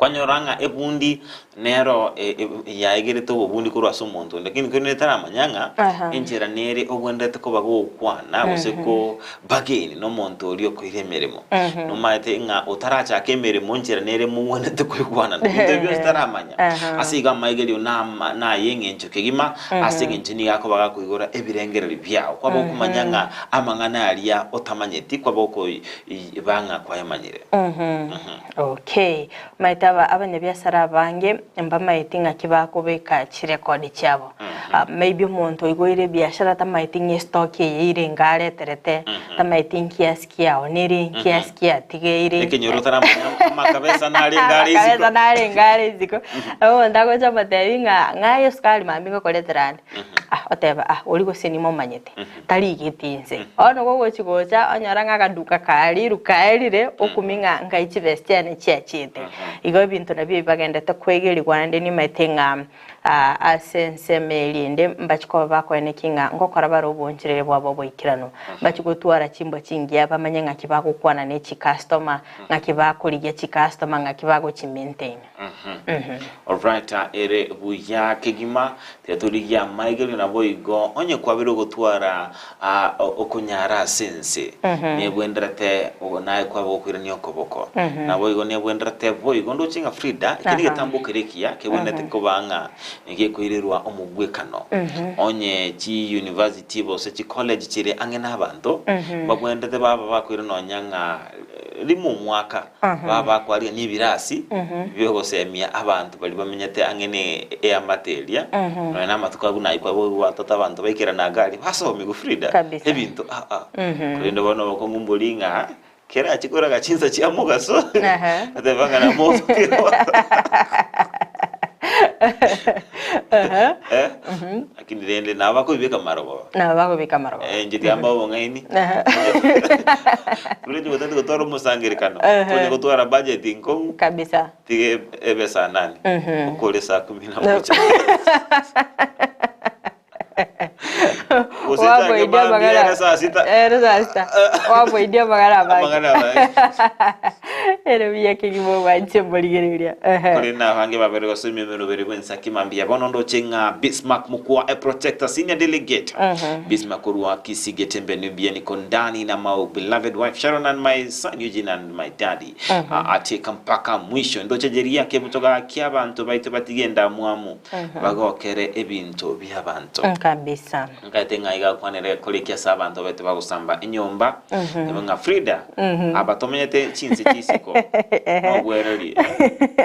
Kwanyora ng'a ebundi nero yaegerete obobundi korwa ase omonto onde, lakini korende taramanya ng'a enchera nere ogwenerete koba gogokwana gose ko bargain na omonto oria okoira emeremo. Nomaete ng'a otarachaka emeremo enchera nere mogwenerete koigwanana. Ebinto ebi bionsi taramanya. Ase igo amaigerio nama naye eng'encho kegima, ase eng'encho nigo akoba gakoigora ebirengererio biao. Kwaba okomanya ng'a Amang'ana aria otamanyeti kwaba okoiba ng'a kwayamanyire. Okay. Omanyete aba abanyabiasara abange mbamaeti ng'aki bakobeka chirekodi chiabo. Maybe omonto oigoire ebiashara tamaeti ng'a estock eye ere enga areterete, tamaeti nkiasi kiaonire, nkiasi kiatigeire. Ekenyoro otaramanya amakabesa narenge are isiko. Amakabesa narenge are isiko. Nabo omonto agocha omotebi ng'a ng'a esukari mambia ngokoretera ande, ah oteba ah oria gose nimomanyete, tarigeti inse. Bono gogochi gocha onyora ng'a akaduka karia kaerire, okumia ng'a nkai chibesa chiane chiachete. Igo ebinto nabio ebi bagendete koegerigwa naende nimaete ng'a Ase ensemo eria ende mbachie koba bakoenekia ng'a ngokora bare obonchereri bwabo oboikeranu. Mbachie gotwara chimbwa chingiya bamanye ng'aki bagokwana ne chikastoma, ng'aki bakorigia chikastoma, ng'aki bagochimaintain. Alright, ere buya kegima, tiga torigie amaigerio naboigo onye kwabeire ogotwara okonyara ase ense, nebwenderete naye kwaba gokoirania okoboko. Naboigo nebwenderete boigo ndoche ng'a Frida, eke negetambo kere ekiya kebwenerete koba ng'a negekoirerwa omogwekano. Onye chi university gose chi college chire ang'e na abanto, mbabwenerete baba bakoira nonya ng'a rimo omwaka, baba bakoarigania ebirasi biogosemia abanto baria bamenyete ang'e ne eamate eria, nonya na amatuko abwo naye kwabwatete abanto baikerana iga aria basomigwe Frida, Kabisa. ebinto aa. Korende bono obokong'u mbori ng'a Kerache koraga chinsa chia mogaso, ateba ng'a namosoke Eh, lakini rende nabo bakoibeka marogoba. Nabo bakobeka marogoba. Eh, inche tiga mbae obong'aini. Buna inche gotari gotwara omosangerekano, tonya gotwara budget nkong'u. Kabisa. Tiga ebe saa nane, okore saa kumi na moja. Gose chake Waboidia mambia amagara ere saa sita. Ere saa sita. Waboidia amagara amange. Amang'ana amange. Ere buya kegima obwanche mborigereria. Ehe. Korende abange babere gosomia emeroberi bw'ensaki mambia bono ndoche ng'a Bismarck Mukua a protector senior delegate Bismarck korwa Kisii Getembe Nubia niko ndani na my beloved wife Sharon and my son Eugene and my daddy Ateka mpaka mwisho ndoche Jeria kebutoka kiabanto baito batige endamwamu Bagokere ebinto bi'abanto. Kabisa. Nkaete ng'a iga akwanere koriki ase abanto baito bagosamba enyomba, ebe ng'a Frida, aba tomenyete chinse chi'isiko, nobwerori,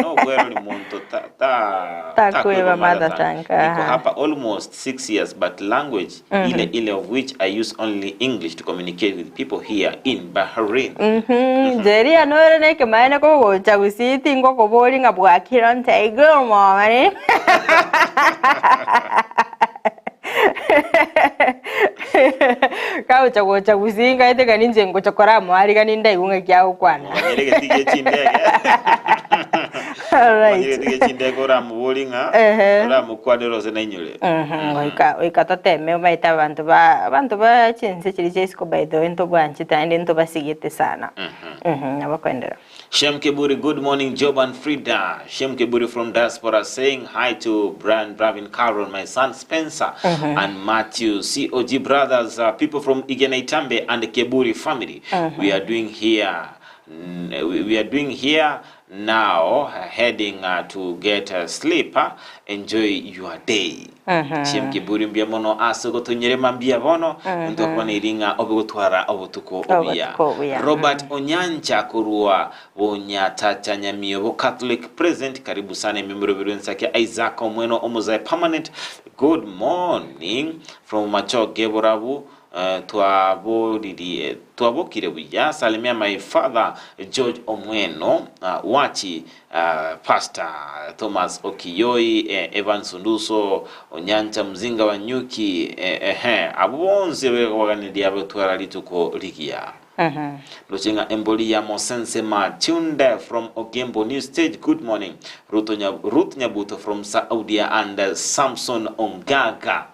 nobwerori monto ta, ta, Takweba mother tongue, Niko aha. hapa almost 6 years but language ile ile of which I use only English to communicate with people here in Bahrain. Jeria nore nekemaene kogocha gusii tingokoboria ng'a bwakire onte good morning. Kagocha gocha gusii nkaete ng'a ninche ngocha koramoariganie ndaigwe ng'aki agokwana. Omanyire egetii gie chindege. Alright. Omanyire egetii gie chindege oramoborie ng'a Ehe. oramokwanere ose nainyore. Goika goika toteme obaete abanto ba abanto ba chinse chiria chia isiko by the way ntobwanchete naende ntobasigete sana. Nabo koenderera. Shem Kiburi, good morning Job and Frida. Shem Kiburi from diaspora saying hi to Brian Bravin Carol, my son Spencer and Matthew, COG brothers, people from Igenaitambe and Kiburi family. We are doing here, we are doing here now heading to get sleep enjoy your day Shem Kiburi mbuya mono ase ogotonyerema mbuya bono ntokwaneirie ng'a obe gotwara obotuko obuya Obotuko obuya, Robert Onyancha korwa Bonyatacha Nyamiobo Catholic present karibu sana ememorobero ensakia Isaac Omweno Omozae permanent good morning from Machoge Borabu Twaboririe, twabokire buya, salimia my father George Omweno, Wachi, Pastor Thomas Okiyoi, Evans Onduso, Onyancha Mzinga wa Nyuki, ehe, abwo bonsi begobaganiria betwara rituko rigiya. Ndoche ng'a embori ya Mosense Matunde from Ogembo New Stage, good morning. Ruth, Ruth Nyabuto from Saudia and Samson Ongaga.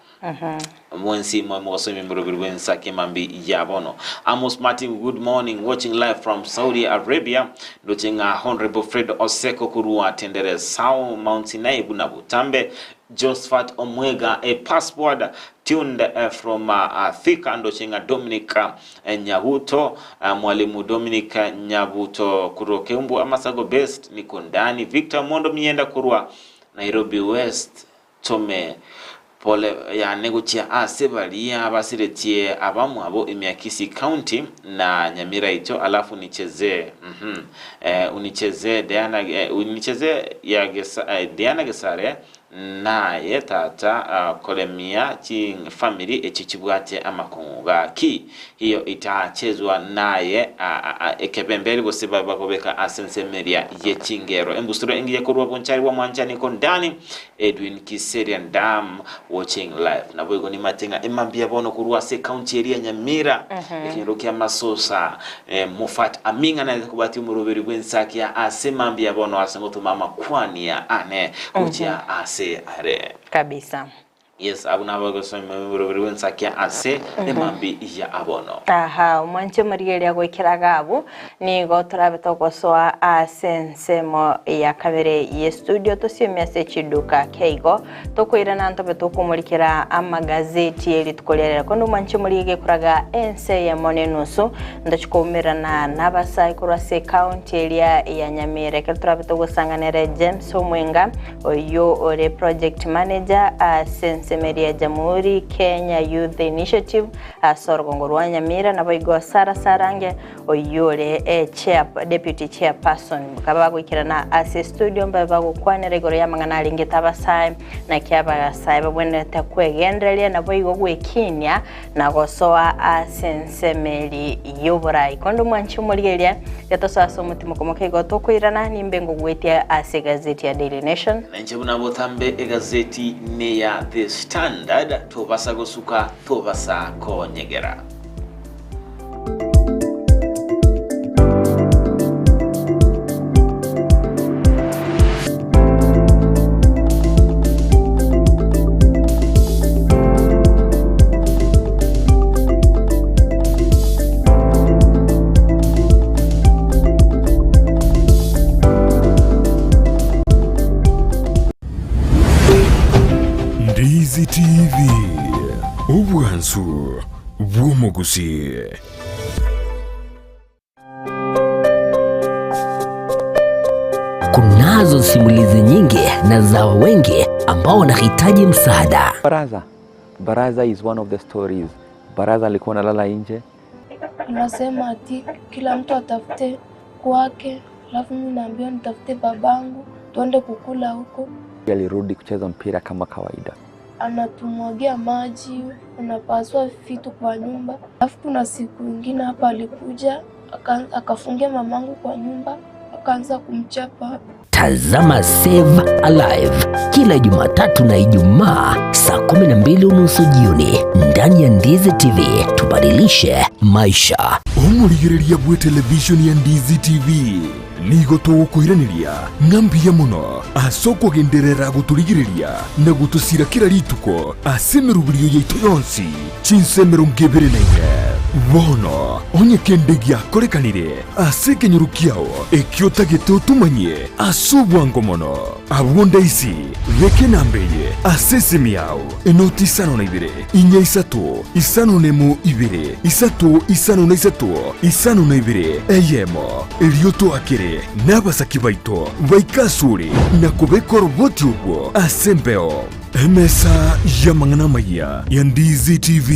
Mwensi moe mogosoma emoroberi bw'ensa kemambi ya bono. Amos Martin good morning watching live from Saudi Arabia ndoche ng'a Honorable Fred Oseko korwa Tendere Sao Mount Sinai buna botambe Josphat Omwega a passport tuned eh, from uh, Thika ndoche ng'a Dominic eh, Nyabuto uh, Mwalimu Dominic Nyabuto korwa Keumbu Amasago Best niko ndani Victor Mondo Mienda korwa Nairobi West Tome pole yane gochia ase baria basiretie abamwabo ime ya Kisii County na Nyamira icho alafu unichezee mhm eh, unichezee Diana eh, unichezee ya gesa, eh, Diana Gesare Naye tata koremia chifamiri echio chibwate amakong'u gaki hiyo itachezwa naye ekebemberi gose babe bakobeka ase ensemo eria ye chingero. Embusuro engiya korwa bonchari bwa mwanchani kondani Edwin Kiserian Dam watching live. Naboigo nimate ng'a emambia bono korwa ase ecounty eria ya Nyamira ekenyoro kia Masosa Moffat Aming'a naete kobatia omoroberi bw'ensakia ase mambia bono ase ngotoma amakwania ane gochia ase are. Kabisa. Yes, abwo nabo bagosoma omoroberi bw'ensakia ase emambi ya abono. Aha, omwanche omorigereria goikera iga abwo, nigo torabe togosoa ase ensemo ya kabere y'estudio tosiomie ase chiduka keigo Tokoirana ntobe tokomorikera amagazeti ye rituko ria rero. Korende omwanche omorigie gekoraga ense eyemo na enusu, ntochi koumerana nabasae korwa ase ecounty eria ya Nyamira. Ekero torabe togosangana ere James Omwenga, oyio ore project manager ase ensemo eria ya Jamhuri Kenya Youth Initiative ase orogongo rwa Nyamira, naboigo Sarah Sarange Oyio ore chair, deputy chairperson, bakaba bagoikerana ase studio mbabe bagokwanera igoro y'amang'ana arengete abasae, naki abasae babwenerete kwegendereria naboigo gwekinia na gosoa ase ensemo eri y'oborai. Korende omwanchi omorigereria, getosoe ase omotimoko moke igo tokoirana, nimbe ngogwetia ase egazeti ya Daily Nation. Nainche buna botambe egazeti neya The Standard, tobasa gosuka, tobasa konyegera. Ndizi TV, obwansu bw'omogusi. Kunazo simulizi nyingi na za wengi ambao wanahitaji msaada. Baraza. Baraza is one of the stories. Baraza alikuwa analala nje. Anasema ati kila mtu atafute kwake, alafu mimi naambiwa nitafute babangu tuende kukula huko. Alirudi kucheza mpira kama kawaida. Anatumwagia maji, anapasua vitu kwa nyumba. Alafu kuna siku ingine hapa alikuja akafungia mamangu kwa nyumba akaanza kumchapa. Tazama Save Alive kila Jumatatu na Ijumaa saa 12:30 jioni ndani ya Ndizi TV. Tubadilishe maisha. Omorigereria bwe televishoni ya Ndizi TV nigo togokoiraneria ng'a mbuya mono ase okogenderera gotorigereria na gotosira kera rituko ase emeroberio yaito yonsi chinsa 24. Bono onye kende giakorekanire ase ekenyoro kiao ekio otagete otomanyie ase obwango mono, abwo ndaisi beka enamba eye ase esimi yao, enoti isano na ibere, inya isato, isano nemo ibere, isato isano na isato, isano na ibere, eyemo. Erio toakere nabasaki baito baike asore na kobeka oroboti obwo ase embeo. Emesa y'amang'ana amayia ya Ndizi TV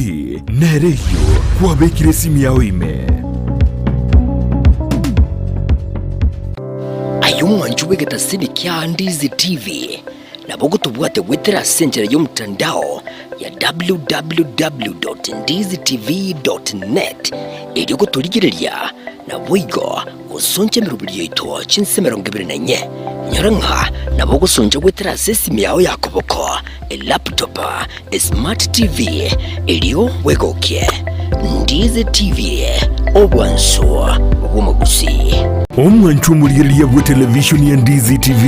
nere eyio kwabekire esimi yao ime. Aye omwanchi bw'egetasini kia Ndizi TV, nabo ogotobwate goetera ase enchera y'omotandao ya www.ndizitv.net erio gotorigereria naboigo gosoncha emeroberio yaito chinse 24. Inyora ng'a nabo ogosoncha goetera ase esimi yao ya koboko, elaptop, esmart TV, erio bwegokie. Ndizi TV, obwansu bw'omogusii. Omwanchwa omorigereria bw'etelevishoni ya Ndizi TV,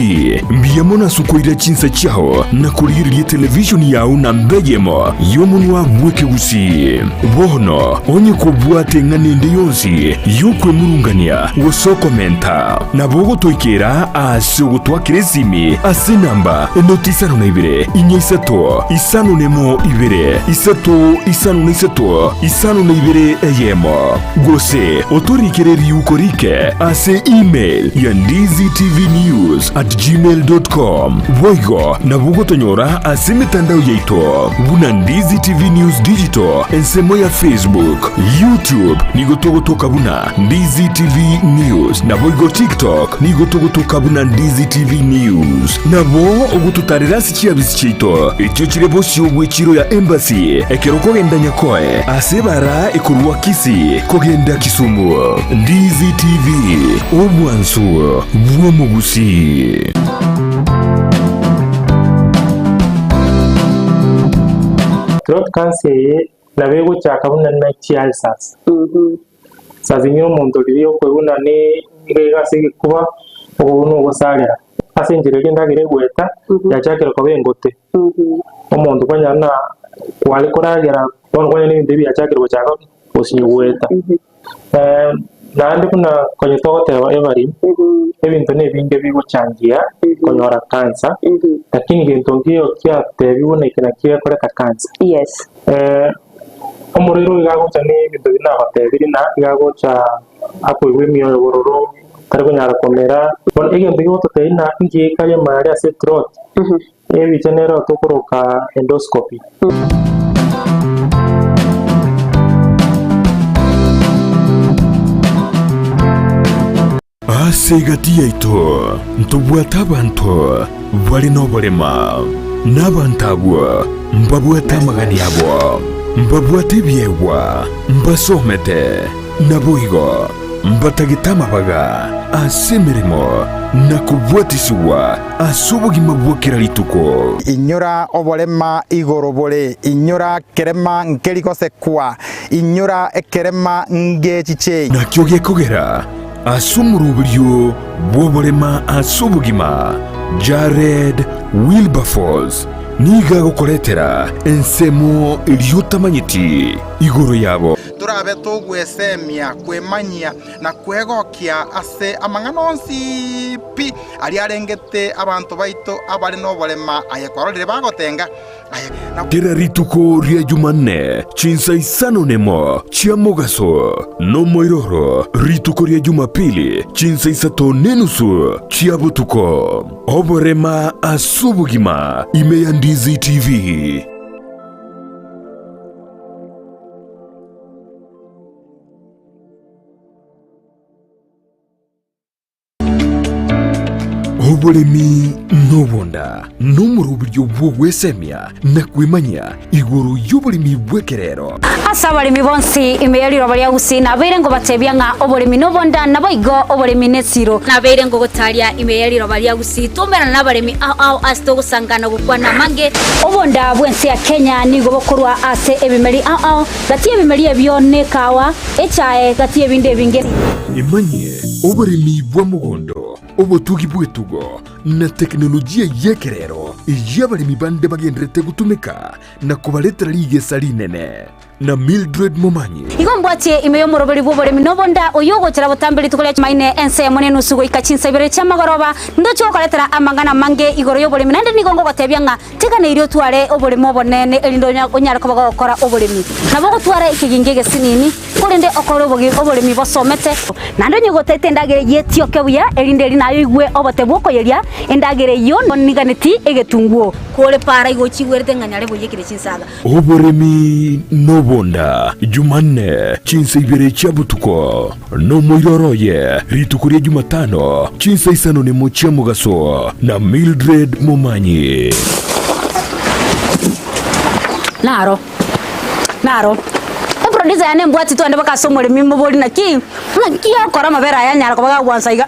mbuya mono ase okoira chinsa chiao na korigereria etelevishoni yao namba eyemo y'omonwa bw'ekegusii. Bono onye kobwate eng'ana ende yonsi y'okwemurungania gose okomenta, nabo ogotoikera ase ogotwakera esimi ase enamba enoti isano na ibere, inya isato, isano nemo ibere, isato isano na isato, isano na. 52 eyemo gose otorikere riuko rike ase email ya ndizitvnews at gmail dot com. Boigo nabo ogotonyora ase emetandao yaito buna Ndizi TV News Digital ensemo ya Facebook, YouTube nigo togotoka buna Ndizi TV News naboigo TikTok nigo togotoka buna Ndizi TV News. Nabo ogototarera ase chiabisi chiaito echio chire bosio bw'echiro ya Embassy ekero okogenda Nyakoe ase ebara ekorwa Kisii kogenda Kisumu. Ndizi TV, obwansu bw'omogusii. Throat cancer eye nabo egochaka buna ne chi ulcers. Saa zingine omonto riria okoigwa buna ne iga iga ase egekuba, okobua buna ogosarera. Ase enchera eria endagera egoeta, yachakire koba engote. Omonto kwanyora buna kware koragera, bono kwanyora ebinto ebi biachakire gochaka gosinywa goeta. Naende buna konya togoteba Evelyn, ebinto na ebinge bigochangia konyora cancer, lakini gento nkeiyo kiatebiwa buna eke nakio gekoreta cancer. Yes. Omorwaire oyo iga agocha na ebinto biria nabatebirie na iga agocha akoigwa emioyo bororo, tari konyara komera. Bono egento gegototebia ng'a inki gekare ime aria ase ethroat, ebicha nero tokoroka endoscopy. Ase egati yaito ntobwate abanto bare noborema, na abanto abwo mbabwate amagani abo, mbabwate ebiegwa, mbasomete, naboigo mbatagete amabaga ase emeremo na kobwatisigwa ase obogima bwa kera rituko. Inyora oborema igoro bore, inyora kerema nkeri gosekwa, Inyora ekerema ngechiche. Nakio gekogera ase omoroberio bw'oborema ase obogima, Jared Wilberforce nigo agokoretera ensemo eria otamanyeti igoro yabo. Torabe togwesemia, kwemanyia, na kwegokia ase amang'ana onsi pi aria arengete abanto baito abare noborema aye kwarorire bagotenga. Kera rituko ria Jumanne chinsa isano nemo chia mogaso, nomoiroro rituko ria Jumapili chinsa isato nenusu chia botuko. Oborema ase obogima ime ya Ndizi TV. Oboremi nobonda nomoroberio bw'ogwesemia na kwemanyia igoro y'oboremi bw'ekerero. Ase abaremi bonsi ime ye riroba ria Gusii nabeire ngobatebia ng'a oboremi nobonda, naboigo oboremi nesiro. Nabeire ngogotaria ime ye riroba ria Gusii twaumerana nabaremi ao ao ase togosangana gokwana amange. Obonda bw'ense ya Kenya nigo bokorwa ase ebimeri ao ao, gati y'ebimeri ebio nekawa, echae, gati y'ebinde ebinge. Emanyie Oboremi bwa mogondo, obotugi bw'etugo, na tekinolojia y'ekerero eyio abaremi bande bagendererete gotumeka na kobaretera rigesa rinene. Na Mildred Momanyi. Igo mbwatie ime y'omoroberi bw'oboremi nobonda, oyio ogochera botambe rituko ria Jumaine ensemo nenusu goika chinsa ibere chi'amagoroba, ndoche gokoretera amang'ana amange igoro y'oboremi, naende nigo ngogotebia ng'a Teganeirie otware oboremo obonene, erinde onyare koba gogokora oboremi. Nabo ogotwara ekegingi egesinini, korende okore oboremi bosomete. Naende onye gotaete endagera eyio etioke buya, erinde eri naye oigwe obote bw'okoyeria endagera eyio niganeti egetunguo. Kore para igo ochigwerete ng'a nyare boiyekire chinsaga. Oboremi nobonda, Jumanne, chinsa ibere chia botuko, nomoiroro oye, rituko ria Jumatano, chinsa isano nemo chia mogaso, na Mildred Momanyi. Naro, naro. Eproducer yane embwati twende mpaka ase omoremi mobori naki, naki okora amabere aya anyara koba gagwansa iga.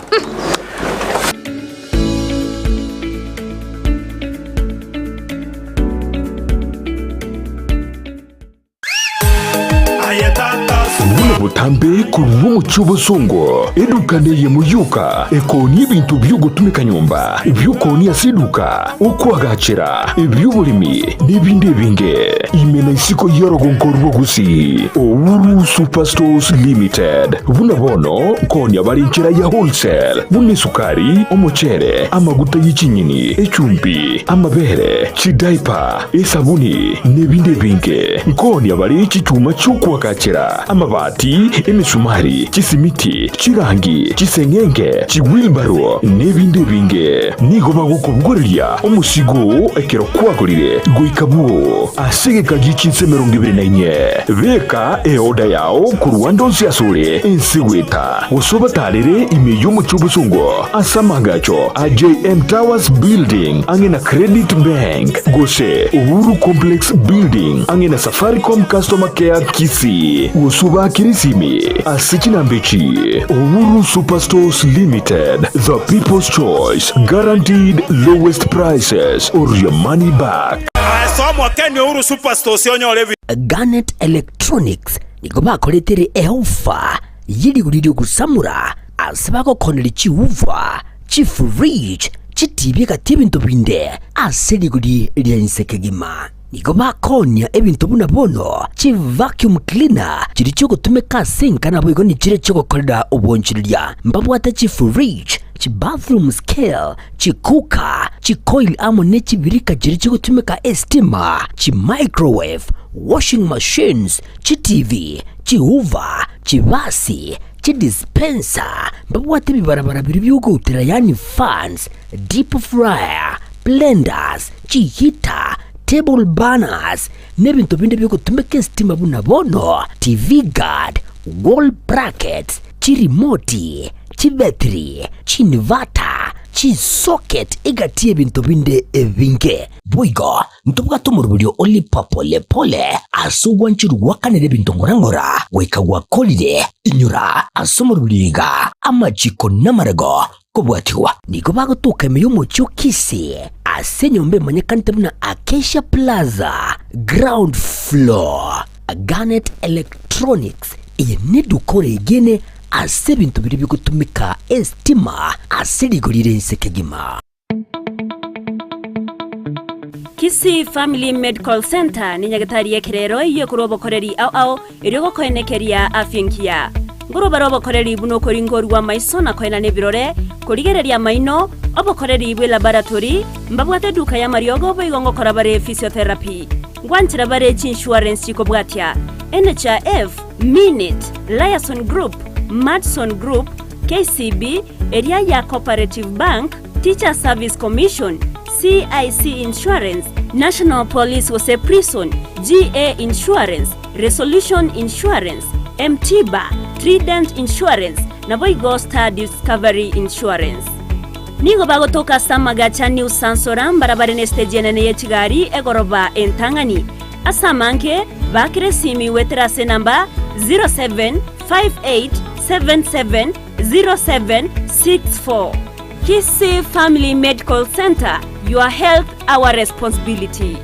Buna Botambe korwa omochie obosongo, eduka neyemo yoka ekoonia ebinto bi'ogotumeka nyomba, ebi'okoonia ase eduka, okoagachera, ebi'oboremi, na ebinde ebinge. Ime na isiko y'orogongo rwa Gusii, Uhuru Superstores Limited. Buna bono nkoonia bare enchera ya wholesale, buna esukari, omochere, amaguta ye chinyeni, echumbi, amabere, chidaipa, esabuni, na ebinde ebinge. Nkoonia bare chichuma chi'okoagachera, amabati, emesumari, chisimiti, chirangi, chiseng'enge, chiwilbaro, na ebinde ebinge. Nigo bagokobogoreria omosigo oo ekero kwagorire goika bwoo ase egeka gie chinsa 24. Beka eoda yao korwa ande onsi asore ense goeta, gose obatarere ime y'omochie obosongo ase amaagacho a JM Towers Building ang'e na Credit Bank, gose Uhuru Complex Building ang'e na Safaricom Customer Care Kisii, gose obaakere esimi ase chinamba echi, Uhuru Superstores Limited, the people's choice, guaranteed lowest prices or your money back. Ase omokeni Uhuru Superstores onyore ebi. Garnet Electronics nigo bakoretere eofa ye rigori ri'ogosamora ase bagokoneria chiuva, chifridge, chitibi egati ebinto binde ase rigori ria inse kegima. Nigo bakoonia ebinto buna bono chivacuum cleaner chiria chiogotumeka ase enka naboigo nichiria chiogokorera obonchoreria. Mbabwate chifridge, chibathroom scale, chicooker, chicoil amo ne chibirika chiria chigotumeka estima, chimicrowave, washing machines, chitivi, chihoover, chibasi, chidispenser, mbabwate ebibarabara biria biogoutera yaani fans, deep fryer, blenders, chiheater, table burners, na ebinto binde biogotumeka esitima buna bono TV guard, wall brackets, chirimoti, chibetiri, chiinverter, chisocket egati y'ebinto binde ebinge. Boigo ntobwate omoroberio o lipa pole pole ase ogwancherwa gwakanera ebinto ng'ora ng'ora goika gwakorire. Inyora ase omoroberio iga amachiko namarego kobwatigwa. Nigo bagotoka ime y'omochie o Kisii ase enyomba emanyekanete buna Acacia Plaza, ground floor. Garnet Electronics, eye neduka oregene ase ebinto biria bigotumeka estima ase rigori rire inse kegima. Kisii Family Medical Centre nenyagetari y'ekerero eyio ekorwa obokoreri ao ao erio gokoenekeria afya engiya. Nkorwa bare obokoreri buna okoringorwa amaiso na koenana ebirore, korigereria amaino, obokoreri bwe laboratory, mbabwate eduka y'amariogo boigo ngokora bare physiotherapy. Ngwanchera bare chiinsurance chikobwatia, NHIF, Minit, Liason Group, Madison Group, KCB, eria ya Cooperative Bank, Teachers Service Commission, CIC Insurance, National Police gose Prison, GA Insurance, Resolution Insurance, M-Tiba, Trident Insurance, naboigo Star Discovery Insurance. Nigo bagotoka ase amagacha New Sansora mbarabare nesiteji enene ye chigari egoroba entang'ani. Ase amange, baakera esimi goetera ase enamba 0758770764. Kisii Family Medical Centre, your health our responsibility.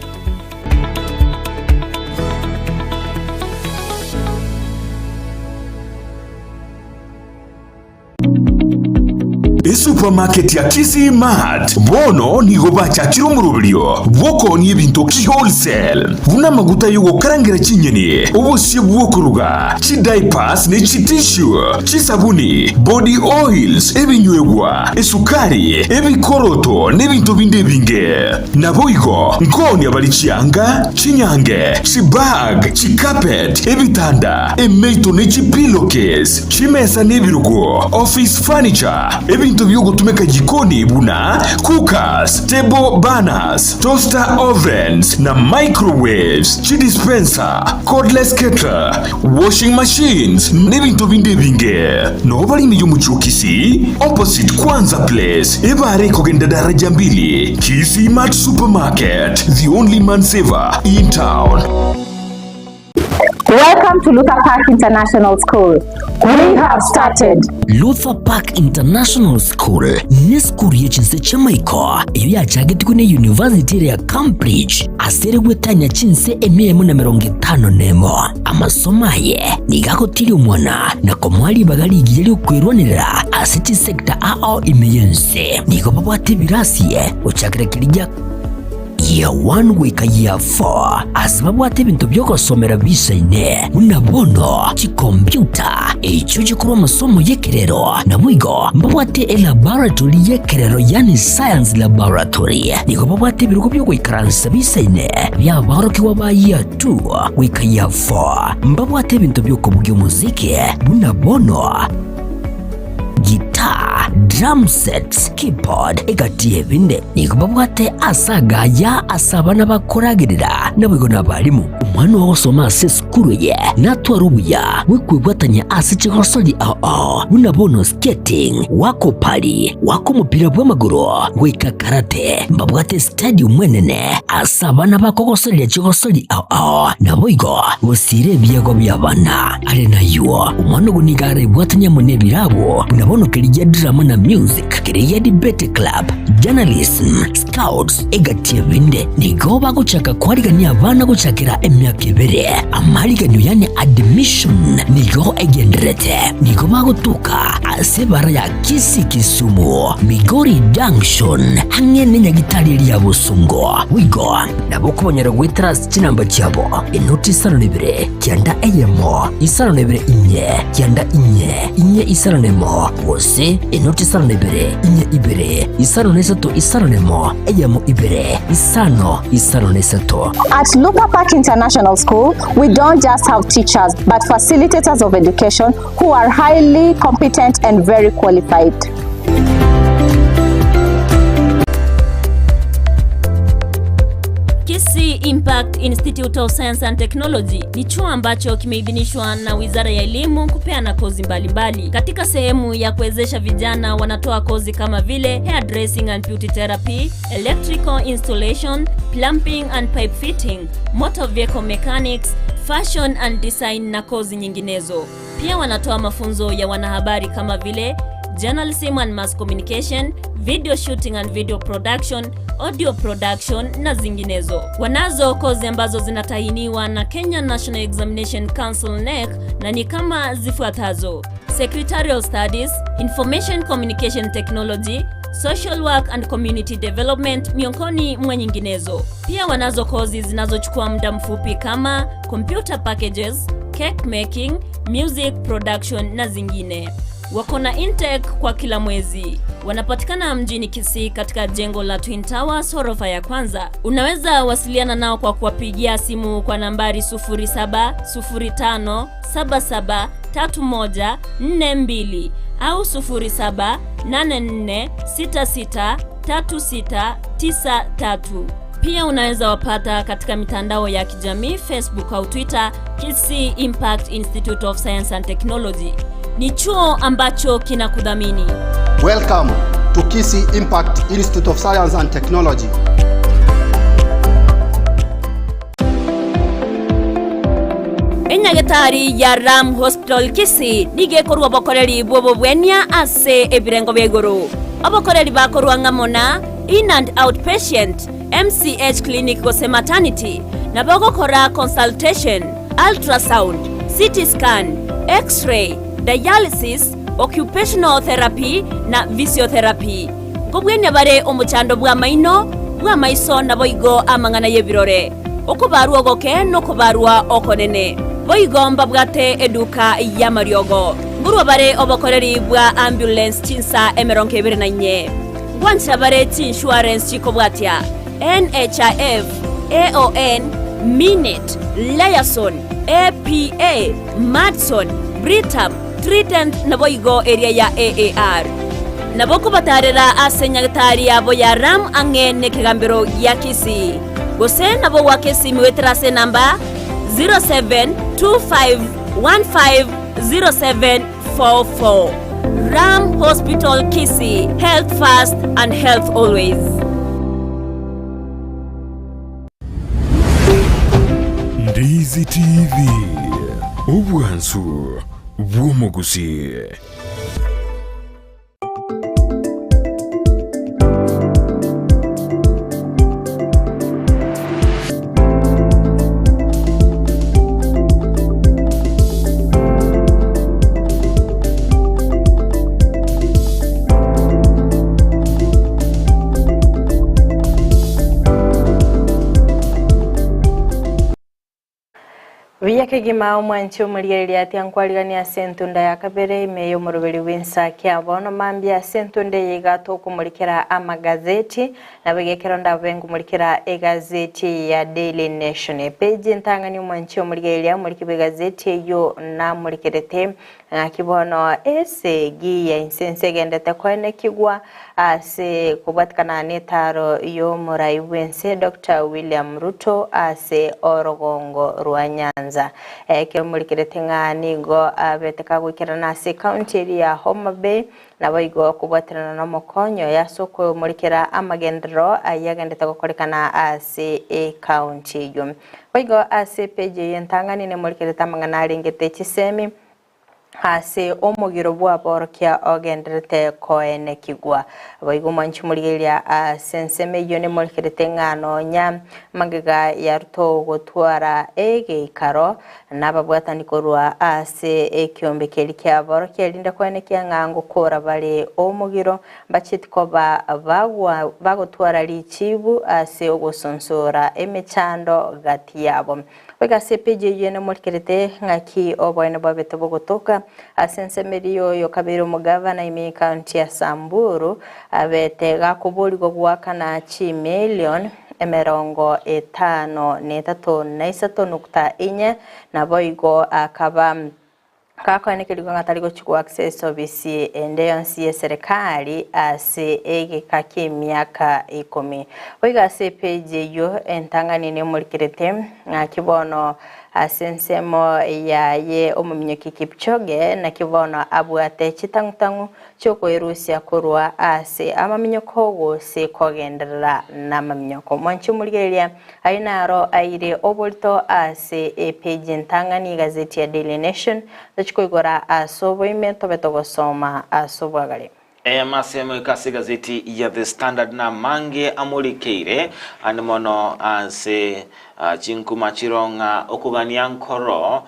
Esupamaketi ya Kisii Mart bono nigo bachakire omoroberio bw'okoonia ebinto ki-wholesale, buna amaguta y'ogokarangera chinyeni, obosie bw'okoruga, chidiapers ne chitissue, chisabuni, body oils, ebinywegwa, esukari, ebikoroto na ebinto binde ebinge. Naboigo nkoonia bare chianga, chinyange, chibag, chicarpet, ebitanda, emeito ne chipillowcase. Chimesa na ebirogo, office furniture, ebinto bi'ogotumeka jikoni buna cookers, table burners, toaster ovens na microwaves, chidispenser, cordless kettle, washing machines, na ebinto binde ebinge. Noo bare ime y'omochie o Kisii, opposite Kwanza Place, ebare ekogenda daraja mbili, Kisii Mart Supermarket, the only man saver in town. Welcome to Luther Park International School. We have started. Luther Park International School nesukuru ye chinse chi'amaiko eyio yachagetigwe ne University ere ya Cambridge ase ere gwetania chinse emia emo na emerongo etano nemo. Amasomo aye nigo agotiria omwana na komoa ribaga rigiya ri'okwerwanerera ase chisecta ao ime y'ense. Nigo babwate ebirasi gochakera keria gia Year 1 goika Year 4 ase babwate ebinto bi'ogosomera bisaine, buna bono chikompiuta, echio chikorwa amasomo y'ekerero, naboigo mbabwate elaboratory y'ekerero yaani science laboratory. Nigo babwate ebirogo bi'ogoikaransa bisaine bi'aborokigwa ba Year 2 goika Year 4. Mbabwate ebinto bi'okobugia omosiki buna bono Guitar, drum sets, keyboard, egati y'ebinde. Nigo babwate ase agaya ase abana bakoragerera, naboigo nabarimu. Omwana ogosoma ase esukuru eye natware obuya bw'ekwebwatania ase chigosori ao ao buna bono skating, goaka opari, goaka omopira bw'amagoro, goika karate. Mbabwate estadium enene ase abana bakogosoreria chigosori ao ao, naboigo gosiira ebiegwa bi'abana. Are nayio, omwana ogo nigo arebwatanie amo nebirabo, buna bono keria drama na music, keria debate club, journalism, scouts, egati ebinde. Nigo bagochaka kwarigania abana gochakera emiaka ebere. Amariganio yaani admission nigo egendererete. Nigo bagotoka ase ebara ya Kisii Kisumu, Migori Junction, ang'e nenyagitari eria ya Bosongo. Boigo nabo okobanyora goetera ase chinamba chiabo, enoti isano na ibere, kianda eyemo, isano na ibere inye, kianda inye, inye isano na emo, gose enoti isano na ibere, inye ibere, isano na isato isano na emo, eyemo ibere, isano, isano na isato. At Luther Park International School, we don't just have teachers, but facilitators of education who are highly competent and very qualified. Kisii Impact Institute of Science and Technology ni chuo ambacho kimeidhinishwa na Wizara ya Elimu kupeana kozi mbalimbali. Katika sehemu ya kuwezesha vijana, wanatoa kozi kama vile hairdressing and beauty therapy, electrical installation, plumbing and pipe fitting, motor vehicle mechanics, fashion and design na kozi nyinginezo. Pia wanatoa mafunzo ya wanahabari kama vile journalism and mass communication, video shooting and video production, audio production na zinginezo. Wanazo kozi ambazo zinatahiniwa na Kenya National Examination Council NEC na ni kama zifuatazo: Secretarial Studies, Information Communication Technology, Social Work and Community Development miongoni mwa nyinginezo. Pia wanazo kozi zinazochukua muda mfupi kama computer packages, cake making, music production na zingine. Wako na intake kwa kila mwezi. Wanapatikana mjini Kisii katika jengo la Twin Towers ghorofa ya kwanza. Unaweza wasiliana nao kwa kuwapigia simu kwa nambari 0705773142 au 0784663693. Pia unaweza wapata katika mitandao ya kijamii Facebook au Twitter, Kisii Impact Institute of Science and Technology. Ni chuo ambacho kinakudhamini. Welcome to Kisii Impact Institute of Science and Technology. Enyagetari ya Ram Hospital Kisii nigo ekorua obokoreri bw'obobwenia ase ebirengo bia igoro. Obokoreri bakorua ng'amo na In and Out Patient, MCH Clinic gose Maternity, nabo ogokora consultation, ultrasound, CT scan, X-ray, dialysis, occupational therapy na physiotherapy. Nkobwenia bare omochando bw'amaino, bw'amaiso naboigo amang'ana y'ebirore, okobarwa ogoke nokobarwa okonene. Boigo mbabwate eduka y'amariogo. Nkorwa bare obokoreri bwa ambulance chinsa emerongo ebere na inye. Ngwancha bare chiinsurance chikobwatia, NHIF, AON, Minet, Liaison, APA, Madison, Britam, Trident naboigo eria ya AAR. Nabo kobatarera ase nyagetari yabo ya Ram ang'e nekegambero gia Kisii. Gose nabo goaka esimi goetera ase enamba 0725150744. Ram Hospital Kisii, health first and health always. Ndizi TV. Obwansu bw'omogusii. Buya kegima omwanchi omorigereria atia nkwarigania ase entunda ya kabere ime y'omoroberi bw'ensaki ya bono mambia ase entunda eye iga tokomorikera amagazeti nabo iga ekero ndabe nkomorikera egazeti eye ya Daily Nation epeji entang'ani omwanchi omorigereria omoriki bw'egazeti eyio namorikerete Ng'aki bono esegi ya inse ense egendete koenekigwa ase kobwatikana n'etaaro y'omorai bw'ense Doctor William Ruto ase orogongo rwa Nyanza. Ekero morikerete ng'a nigo abete kagoikerana ase ekaunti eria ya Homa Bay naboigo kobwaterana nomokonyi oye ase okomorikera amagenderero ayio agendete gokorekana ase ekaunti eyio. Boigo ase epeji eye entang'ani nemorikerete amang'ana arengete chisemi ase omogiro bw'aborokia ogendererete koenekigwa. Boigo mwanche morigereria ase ensemo eyio nemorikerete ng'a nonya magega ya Ruto gotwara egeikaro nababwatani korwa ase ekiombe keria ki'aborokia erinde koenekia ng'a ngokora bare omogiro mbacheti koba bagotwara richibu ase ogosonsora emechando gati yabo. Goika ase epeji eyio nemorikerete ng'aki oboene bwabete bogotoka ase ensemo eria oyo kabeire omogavana ime y'ecounty ya Samburu abete gakoborigwa goakana chimilion 53 nukta inye naboigo akaba Gakoenekerigwa ng'a tari gochia goaccess obisi ende yonsi y'eserekari ase egeka ki'emiaka ikomi. Boigo ase epage eyio entang'ani nemorikerete ng'aki bono ase ensemo yaye omominyoki Kipchoge naki bono abwate chitang'utang'u chi'okoerusia korwa ase amaminyoko gose kogenderera namaminyoko. Mwanche omorigereria Ayio naro aire oborito ase epeji entang'ani y'egazeti ya Daily Nation, tochie koigora ase oboime tobe togosoma ase obwagare. Amasemo ase egazeti ya The Standard namange amorikeire ande mono ase chinkuma chirong'a okogania nkoro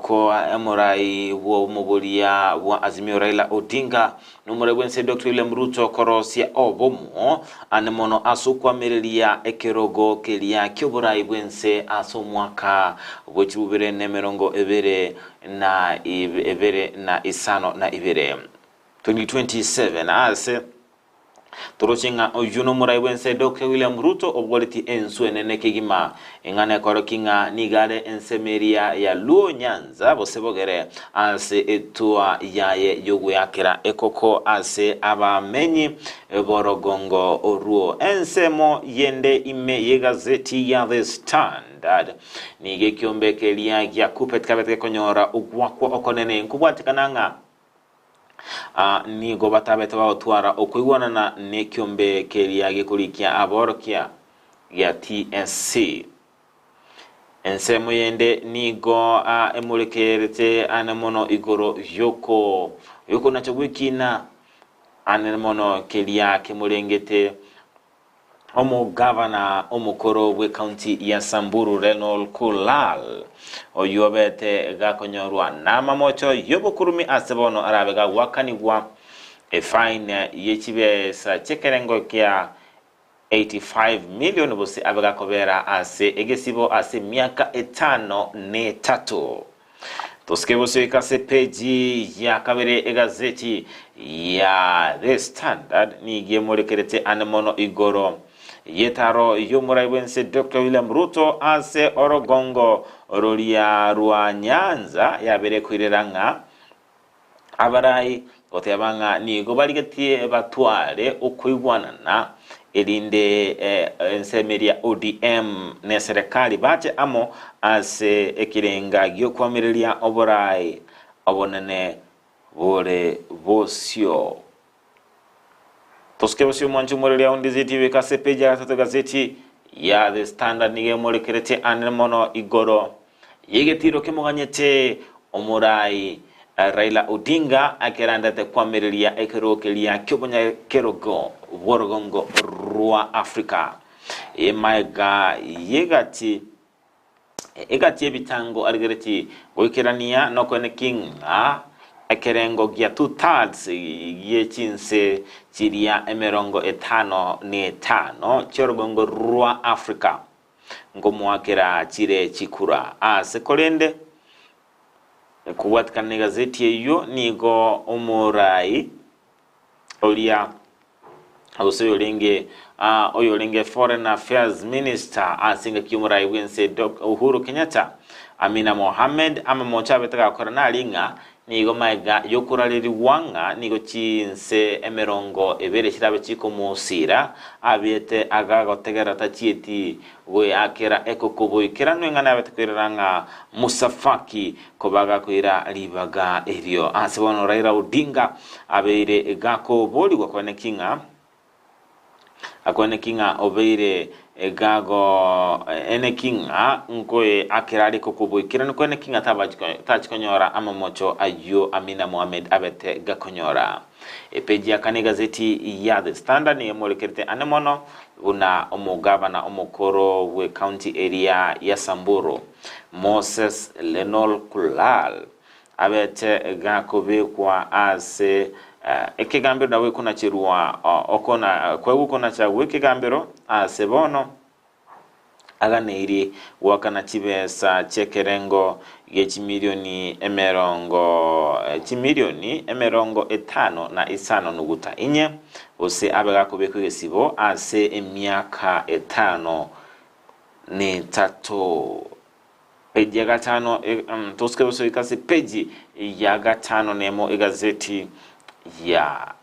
kwa omorai bw'omoboria bwa Azimio Raila Odinga Nomoreu bw'ense Doctor William Ruto korosia obomo ande mono ase okoamereria ekerogo keria ki'oborai bw'ense ase omwaka bwe chibubere na 2025, 2027, ase toroche ng'a oyio nomorai bw'ense Doctor William Ruto obogoretie enswe enene kegima Eng'ana ekorokia ng'a nigo are ensemo eria ya Luo Nyanza gose Bogere ase etua yaye y'ogweakera ekoko ase abamenyi b'orogongo orwo. Ensemo yende ime y'egazeti ya The Standard nigo ekiombe keria gia Kuppet kabete gekonyora ogwakwa okonene nkobwatekana ng'a nigo batabete bagotwara okoigwanana nekiombe keria gekorikia aborokia gia TSC. Ensemo yende nigo emorekerete ane mono igoro yoko yokonacha gw'ekina ane mono keria kemorengete Omogavana omokoro bw'ecounty ya Samburu Renol Kulal oyio obete gakonyorwa namamocho y'obokurumi ase bono arabe gagoakanigwa efine ye chibesa chi'ekerengo kia 85 million gose abe gakobera ase egesibo ase emiaka etano netato. Tosike gosoika ase peji ya kabere egazeti ya The Standard nigo emorekerete ane mono igoro y'etaro y'omorai bw'ense Doctor William Ruto ase orogongo roria rwa Nyanza yabere koirera ng'a Abarai goteba ng'a nigo barigetie batware okoigwanana erinde ensemo eria ODM ne serekari bache amo ase ekerenga giokoamereria oborai obonene bore bosio. Tosuke bosio mwanche omoreria o Ndizi TV ase epeji ya gatato egazeti ya The Standard nigo emorekeretie ane mono igoro y'egetiro kemoganyete. Omorai Raila Odinga akerandete koamereria ekerogo keria ki'obonyakerogo bw'orogongo rwa Africa. Emaega y'egati egati y'ebitango arigeretie goikerania nokoeneki ng'a ekerengo gia two thirds gie chinse chiria emerongo etano netano chi'orogongo rwa Africa nkomoakera chire chikura. Ase korende, kobwatikana negazeti eyio nigo omorai oria gose oyorenge oyorenge Foreign Affairs Minister ase engaki y'omorai bw'ense Uhuru Kenyatta, Amina Mohamed amamocho abete gakora nari ng'a Nigo magega y'okorarerigwa ng'a nigo chinse emerongo ebere chirabe chikomosiira, abiete agagotegerera tachieti goeakera ekokoboikeranwe ng'a nabete koirera ng'a Musa Faki koba gakoira ribaga erio. Ase bono Raila Odinga abeire gakoborigwa koeneki ng'a Akoeneki ng'a obeire gago eneki ng'a nkoe akera are kokoboikeranu koeneki ng'a tachi konyora amamocho ayio Amina Mohamed abete gakonyora. Epeji ya kane egazeti ya The Standard nigo emorekerete ane mono buna omogabana omokoro bwe county eria ya Samburu Moses Lenol Kulal Abete gakobekwa ase ekegambero na gwekonacherwa okona kw'ogokonacha gw'ekegambero ase bono aganeirie goakana chibesa chi'ekerengo gie chimilioni emerongo chimilioni emerongo etano na isano nuguta inye, gose abe gakobekwa egesibo ase emiaka etano netato. Peji ya gatano tosuke gosoika ase peji ya gatano nemo egazeti ya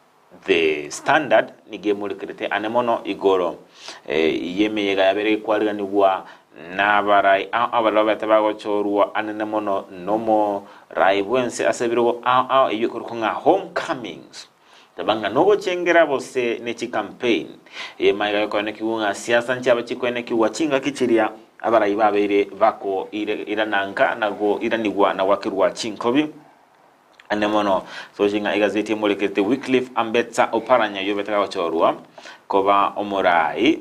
The Standard nigo emorekerete ane mono igoro y'emeyega yabere gekwariganigwa n'abarai ao ao baria babete bagochorwa anene mono n'omorai bwense ase ebirogo ao ao eyio ekorokwa ng'a Homecomings. Teba ng'a nogochengera gose ne chicampaign. Eye maiga yokoenekigwa ng'a siasa nchiaba chikoenekigwa chingaki chiria abarai babeire bako irana nka na goiranigwa na goakerwa chinkobi. Ande mono toche ng'a egazeti emorekerete Wycliffe Ambetsa Oparanya oyio obete gagochorwa koba omorai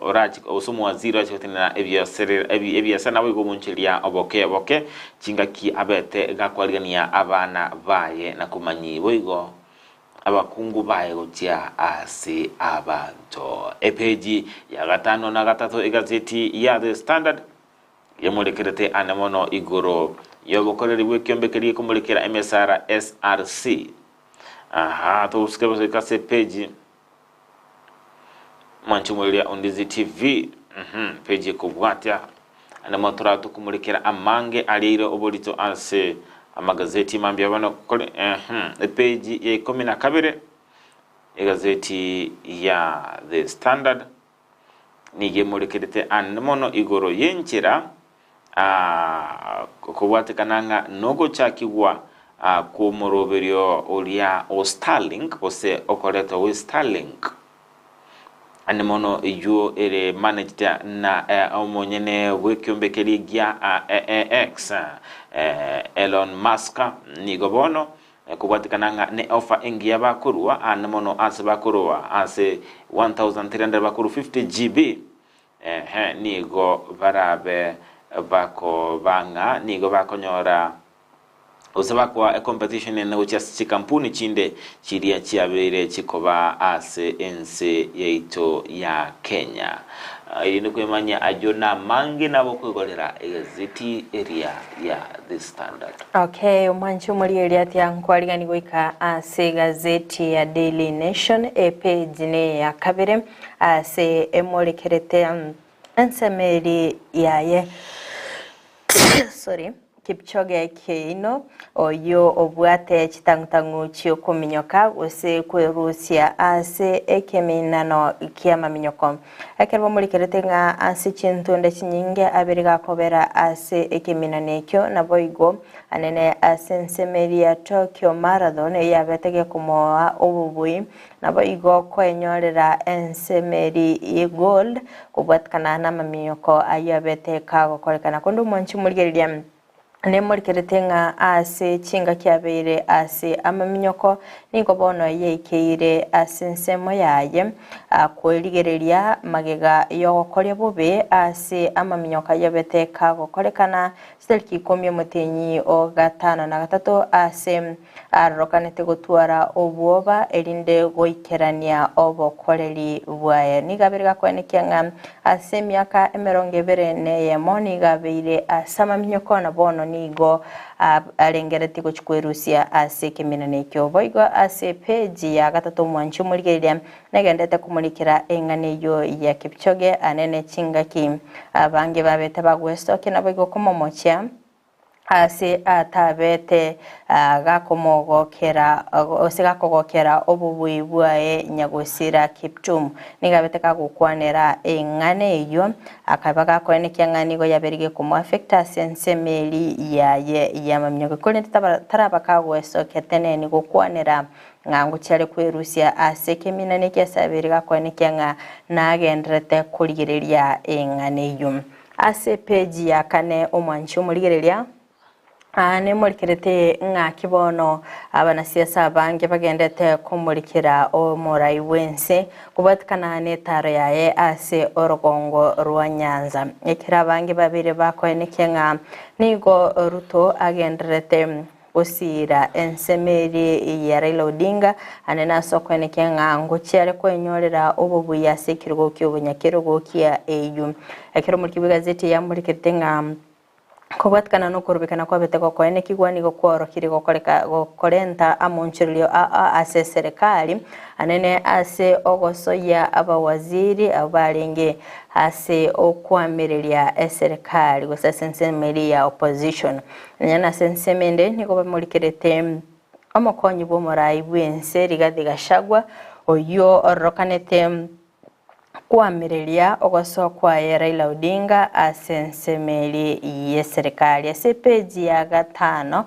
orache gose omowaziri orache gotenena ebiasara naboigo omoncheria oboke oboke chingaki abete gakwarigania abana baye na komanyi boigo abakungu baye gochia ase abanto. Epeji ya gatano na gatato egazeti ya The Standard yemorekerete ane mono igoro y'obokoreri bw'ekiombe keria gekomorekera emesara SRC. Aha togosuka goika ase epeji Mwanche omoriria Ondizi TV page ekobwatia ande mono toratokomorekera amange areire oborito ase amagazeti mambia bono kore epage ya ikomi na kabere egazeti ya The Standard nigo emorekerete ande mono igoro y'enchera kobwatekana ng'a nogochakigwa kw'omoroberio oria o Starlink gose okoretwa gwe Starlink. Ande mono eyio ere managed na omonyene bw'ekiombe keria gia X Elon Musk nigo bono kobwatekana ng'a ne offer engiya bakorua ande mono ase bakorua ase 1300 bakorua 50 GB Ehe, nigo barabe bakoba ng'a nigo bakonyora gose bakoa ecompetition ene gochia ase chikampuni chinde chiria chiabeire chikoba ase ense yaito ya Kenya. Erinde kwemanyia ayio namange nabo okoigorera egazeti eria ya The Standard. Okay, omwanchi omorigereria atia nkwarigani goika ase egazeti ya Daily Nation epage ne ya kabere Ase emorekerete ensemo eria yaye sorry Kipchoge Keino, oyio obwate chitang'utang'u chi'okominyoka gose kwerusia ase ekeminano ki'amaminyoko. Ekero bamorekerete ng'a ase chintunde chinyinge abere gakobera ase ekeminano ekio, naboigo anene ase ensemo eria ya Tokyo Marathon eyabete gekomoa obobui Naboigo koenyorera ensemeri ye gold kobwatikana namaminyoko ayio abete kagokorekana. Konde omwanchi omorigereria, Nemorikerete ng'a ase chingaki abeire ase amaminyoko, nigo bono yaikeire ase ensemo yaye, kwerigereria magega y'ogokoria bobe ase amaminyoko ayabete kagokorekana chitariki ikomi omotienyi o gatano na gatato ase arorokanete gotwara obwoba erinde goikerania obokoreri bwaye. Nigo abeire gakoenekia ng'a ase emiaka emerongo ebere neyemo nigo abeire ase amaminyoko na bono nigo arengeretie gochia kwerusia ase ekeminana ekio. Boigo ase epeji ya gatato omwanchi omorigereria negendete komorikera eng'ana eyio ya Kipchoge anene chingaki abange babete bagwesokia naboigo komomochia Ase atabete gakomogokera gose gakogokera obobui bwaye nyagosira Kiptum. Nigo abete gagokwanera eng'ana eyio, akaba gakoenekia ng'a nigo yaberige komoafecta ase ensemo eri yaye y'amaminyoki. Korende taraba kagwesokia teneni gokwanera ng'a ngochia are kwerusia ase ekeminani eki ase abeire gakoenekia ng'a nagendererete korigereria eng'ana eyio. Ase epeji ya kane omwanchi omorigereria, aa nemorikerete ng'aki bono abanasiasa abange bagendete komorikera omorai bw'ense kobwatikana netaro yaye ase orogongo rwa Nyanza. Ekero abange babeire bakoenekia ng'a nigo Ruto agendererete Gosiira ensemo eria ya Raila Odinga, ande nase okoenekia ng'a ngochia are kwenyorera obobui ase ekerogo ki'obonyakerogo kia AU. Ekero omoriki bw'egazeti eye amorekerete ng'a kobwatikana nokorobekana kwabete gokoenekigwa nigo kworokirie gokoreka gokorenta amonchorerio aa ase eserekari anene ase ogosoyia abawaziri abwo barenge ase okoamereria eserekari gose ase ensemo eria ya opposition. Nonya nase ensemo ende nigo bamorikerete omokonyi bw'omorai bw'ense Rigathi Gachagua, oyio ororokanete koamereria ogosoa kwaye Raila Odinga ase ensemo eria y'eserekari. Ase epeji ya gatano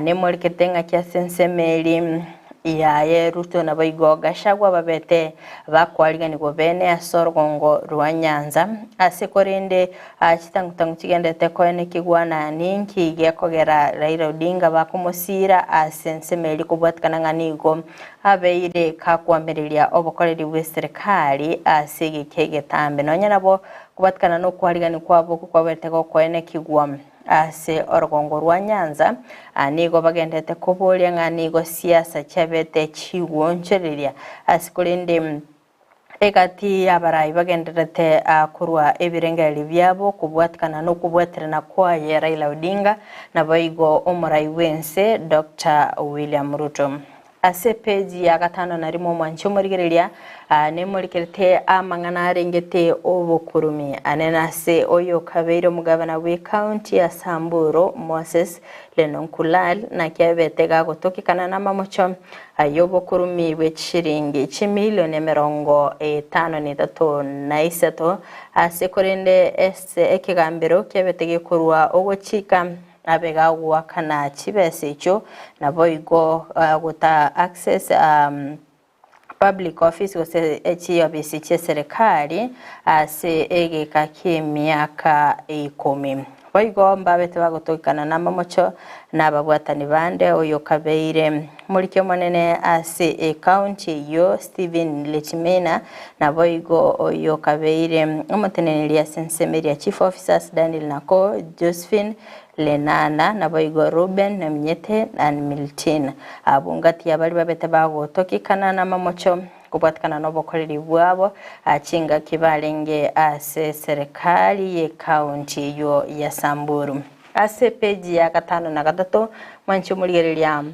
nemorikerete ng'aki ase ensemo eria yaye Ruto naboigo Gachagua babete bakoariganigwa bene ase orogongo rwa Nyanza ase korende Aa chitang'u-tang'u chigenderete koenekigwa na ninki gekogera Raila Odinga bakomosiira ase ensemo eria kobwatikana ng'a nigo abeire kakoamereria obokoreri bw'eserekari ase egeka egetambe. Nonya nabo kobwatikana nokoarigani kwabo okwo kwaberete gokoenekigwa ase orogongo rwa Nyanza, nigo bagenderete koboria ng'a nigo siasa chiabete chigwonchoreria ase korende Egati y'abarai bagendererete korwa ebirengererio biabo kobwatikana nokobwaterana kwaye Raila Odinga naboigo omorai bw'ense Doctor William Ruto. Ase epeji ya gatano na rimo omwanchi omorigereria nemorikerete amang'ana arengete obokurumi anene ase oyokabeire omogabana bw'ecounty ya Samburu Moses Lenonkulal naki abete gagotokekana namamocho Ay'obokurumi bwe chishiringi chimilioni emerongo etano na etato na isato, ase korende ase ekegambero kiabete gekorua ogochika abe gagoakana chibesa echio, naboigo gota access public office gose chiofisi chi'eserekari ase egeka ki'emiaka ikomi. Boigo mbabete bagotokana namamocho na ababwatani bande, oyokabeire omoriki omonene ase ecounty eyio Stephen Lechimena, naboigo oyokabeire omoteneneri ase ensemo eria Chief Officers Daniel Nako, Josephine Lenana, naboigo Reuben Naminyete and Milton. Abwo ngati y'abaria babete bagotokikana namamocho Kobwatikana nobokoreri bwabo chingaki barenge ase serikali ye county eyio ya Samburu. Ase epeji ya gatano na gatato mwanche omorigereria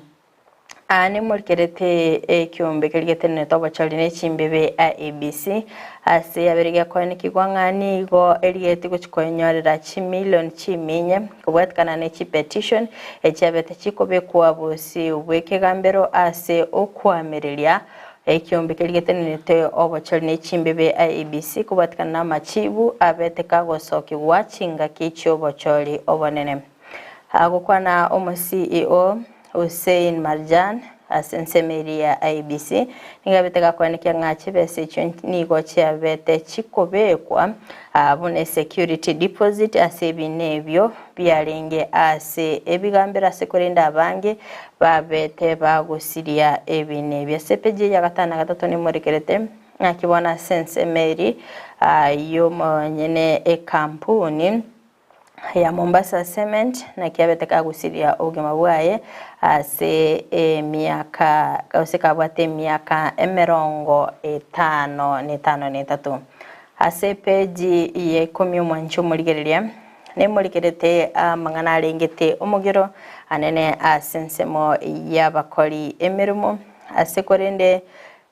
aa nemorikerete ekiombe keria getenenete obochori ne chimbebe IEBC ase yabere gekoenekigwa ng'a nigo erigetie gochia koenyorera chimilion chiminye kobwatikana ne chipetition echiabete chikobekwa bosio bw'ekegambero ase okoamereria Ekiombe keria getenenete obochori ne chimbebe IEBC kobwatikana namachibu abete kagosokigwa chingaki chiobochori obonene. Agokwana omo CEO Hussein Marjan Ase ensemo eria ya IEBC nigo abete gakoenekia ng'a chibesa echio nigo chiabete chikobekwa buna esecurity deposit ase ebina ebio biarenge ase ebigambero ase korende abange babete bagosiria ebina ebio. Ase epeji eye ya gatano na gatato nemorekerete ng'aki bono ase ensemo eria y'omonyene ekampuni ya Mombasa Cement naki abete kagusiria obogima bwaye ase emiaka gose kabwate emiaka emerongo etano na etano na etato. Ase epeji ya ikomi omwanchi omorigereria nemorigerete amang'ana arengete omogero anene ase ensemo y'abakori emeremo ase korende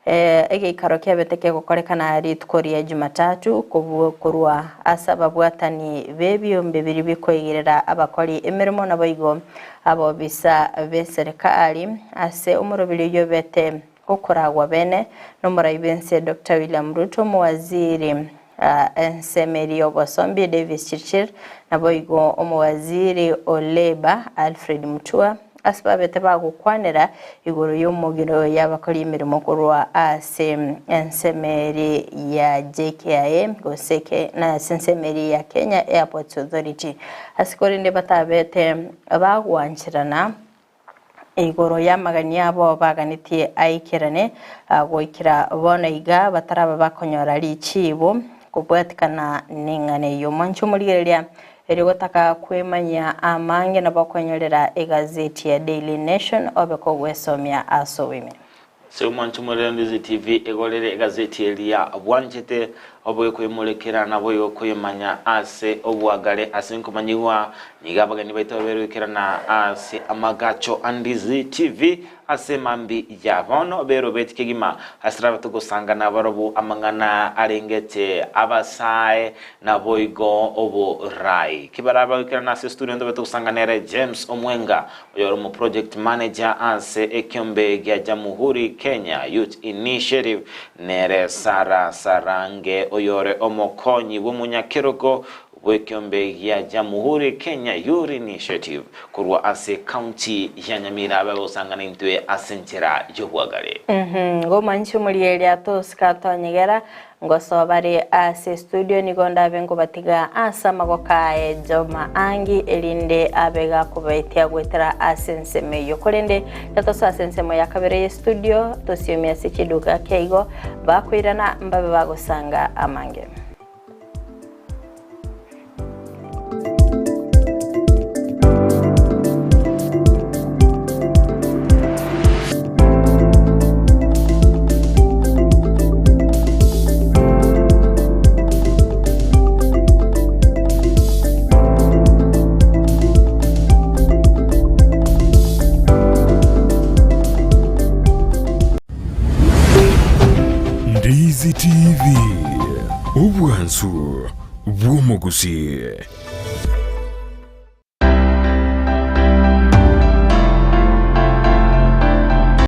Egeikaro kiabete kegokorekana rituko ria Jumatatu korwa ase ababwatani b'ebiombe biria bikoigerera abakori emeremo naboigo abobisa b'eserekari ase omoroberi oyio obete gokoragwa bene nomorai bw'ense Doctor William Ruto, omowaziri ensemeri y'obosombi Davis Chirchir naboigo omowaziri o Labour Alfred Mutua. Ase babete bagokwanera igoro y'omogiro y'abakori emeremo korwa ase ensemo eri ya JKIA gose na ase ensemo eri ya Kenya Airports Authority. Ase korende batabete bagwancherana igoro y'amagani abo baganetie aikerane goikera bono iga bataraba bakonyora richiibu kobwatikana neng'ana eyio. Mwanche omorigereria Erio gotaka kwemanyia amange nabo okonyorera egazeti ya Daily Nation obe kogwesomia ase oboime. Ase omwancho morere Ndizi TV egorere egazeti eria bwanchete oboge koyemorekera naboigo koyemanya ase obwagare ase nkomanyigwa nigo abageni baito baberoikerana ase amagacho a Ndizi TV Ase mambia ya bono berobeti kegima ase rabe togosanga nabarobwo amang'ana arengete abasae naboigo oborai. Ki barabe bagoikerana ase estudio ntobe togosanga nere James Omwenga oyore omo project manager ase ekiombe gia Jamuhuri Kenya Youth Initiative nere Sarah Sarange oyore omokonyi bw'omonyakerogo Bw'ekeombe gia Jamuhuri Kenya Youth Initiative korwa ase County ya Nyamira abe agosangana intwe ase enchera y'obwagare. Ngomanche omorieria tosika tonyegera, ngosoa bare ase estudio nigo ndabe nkobatiga ase amagoko aye Joma Angi erinde abe gakobaitia goetera ase ensemo eyio. Korende gatosoa ase ensemo ya kabere y'estudio tosiomie ase chiduka kiaigo bakoirana mbabe bagosanga amange. Ndizi TV, obwansu bw'omogusii.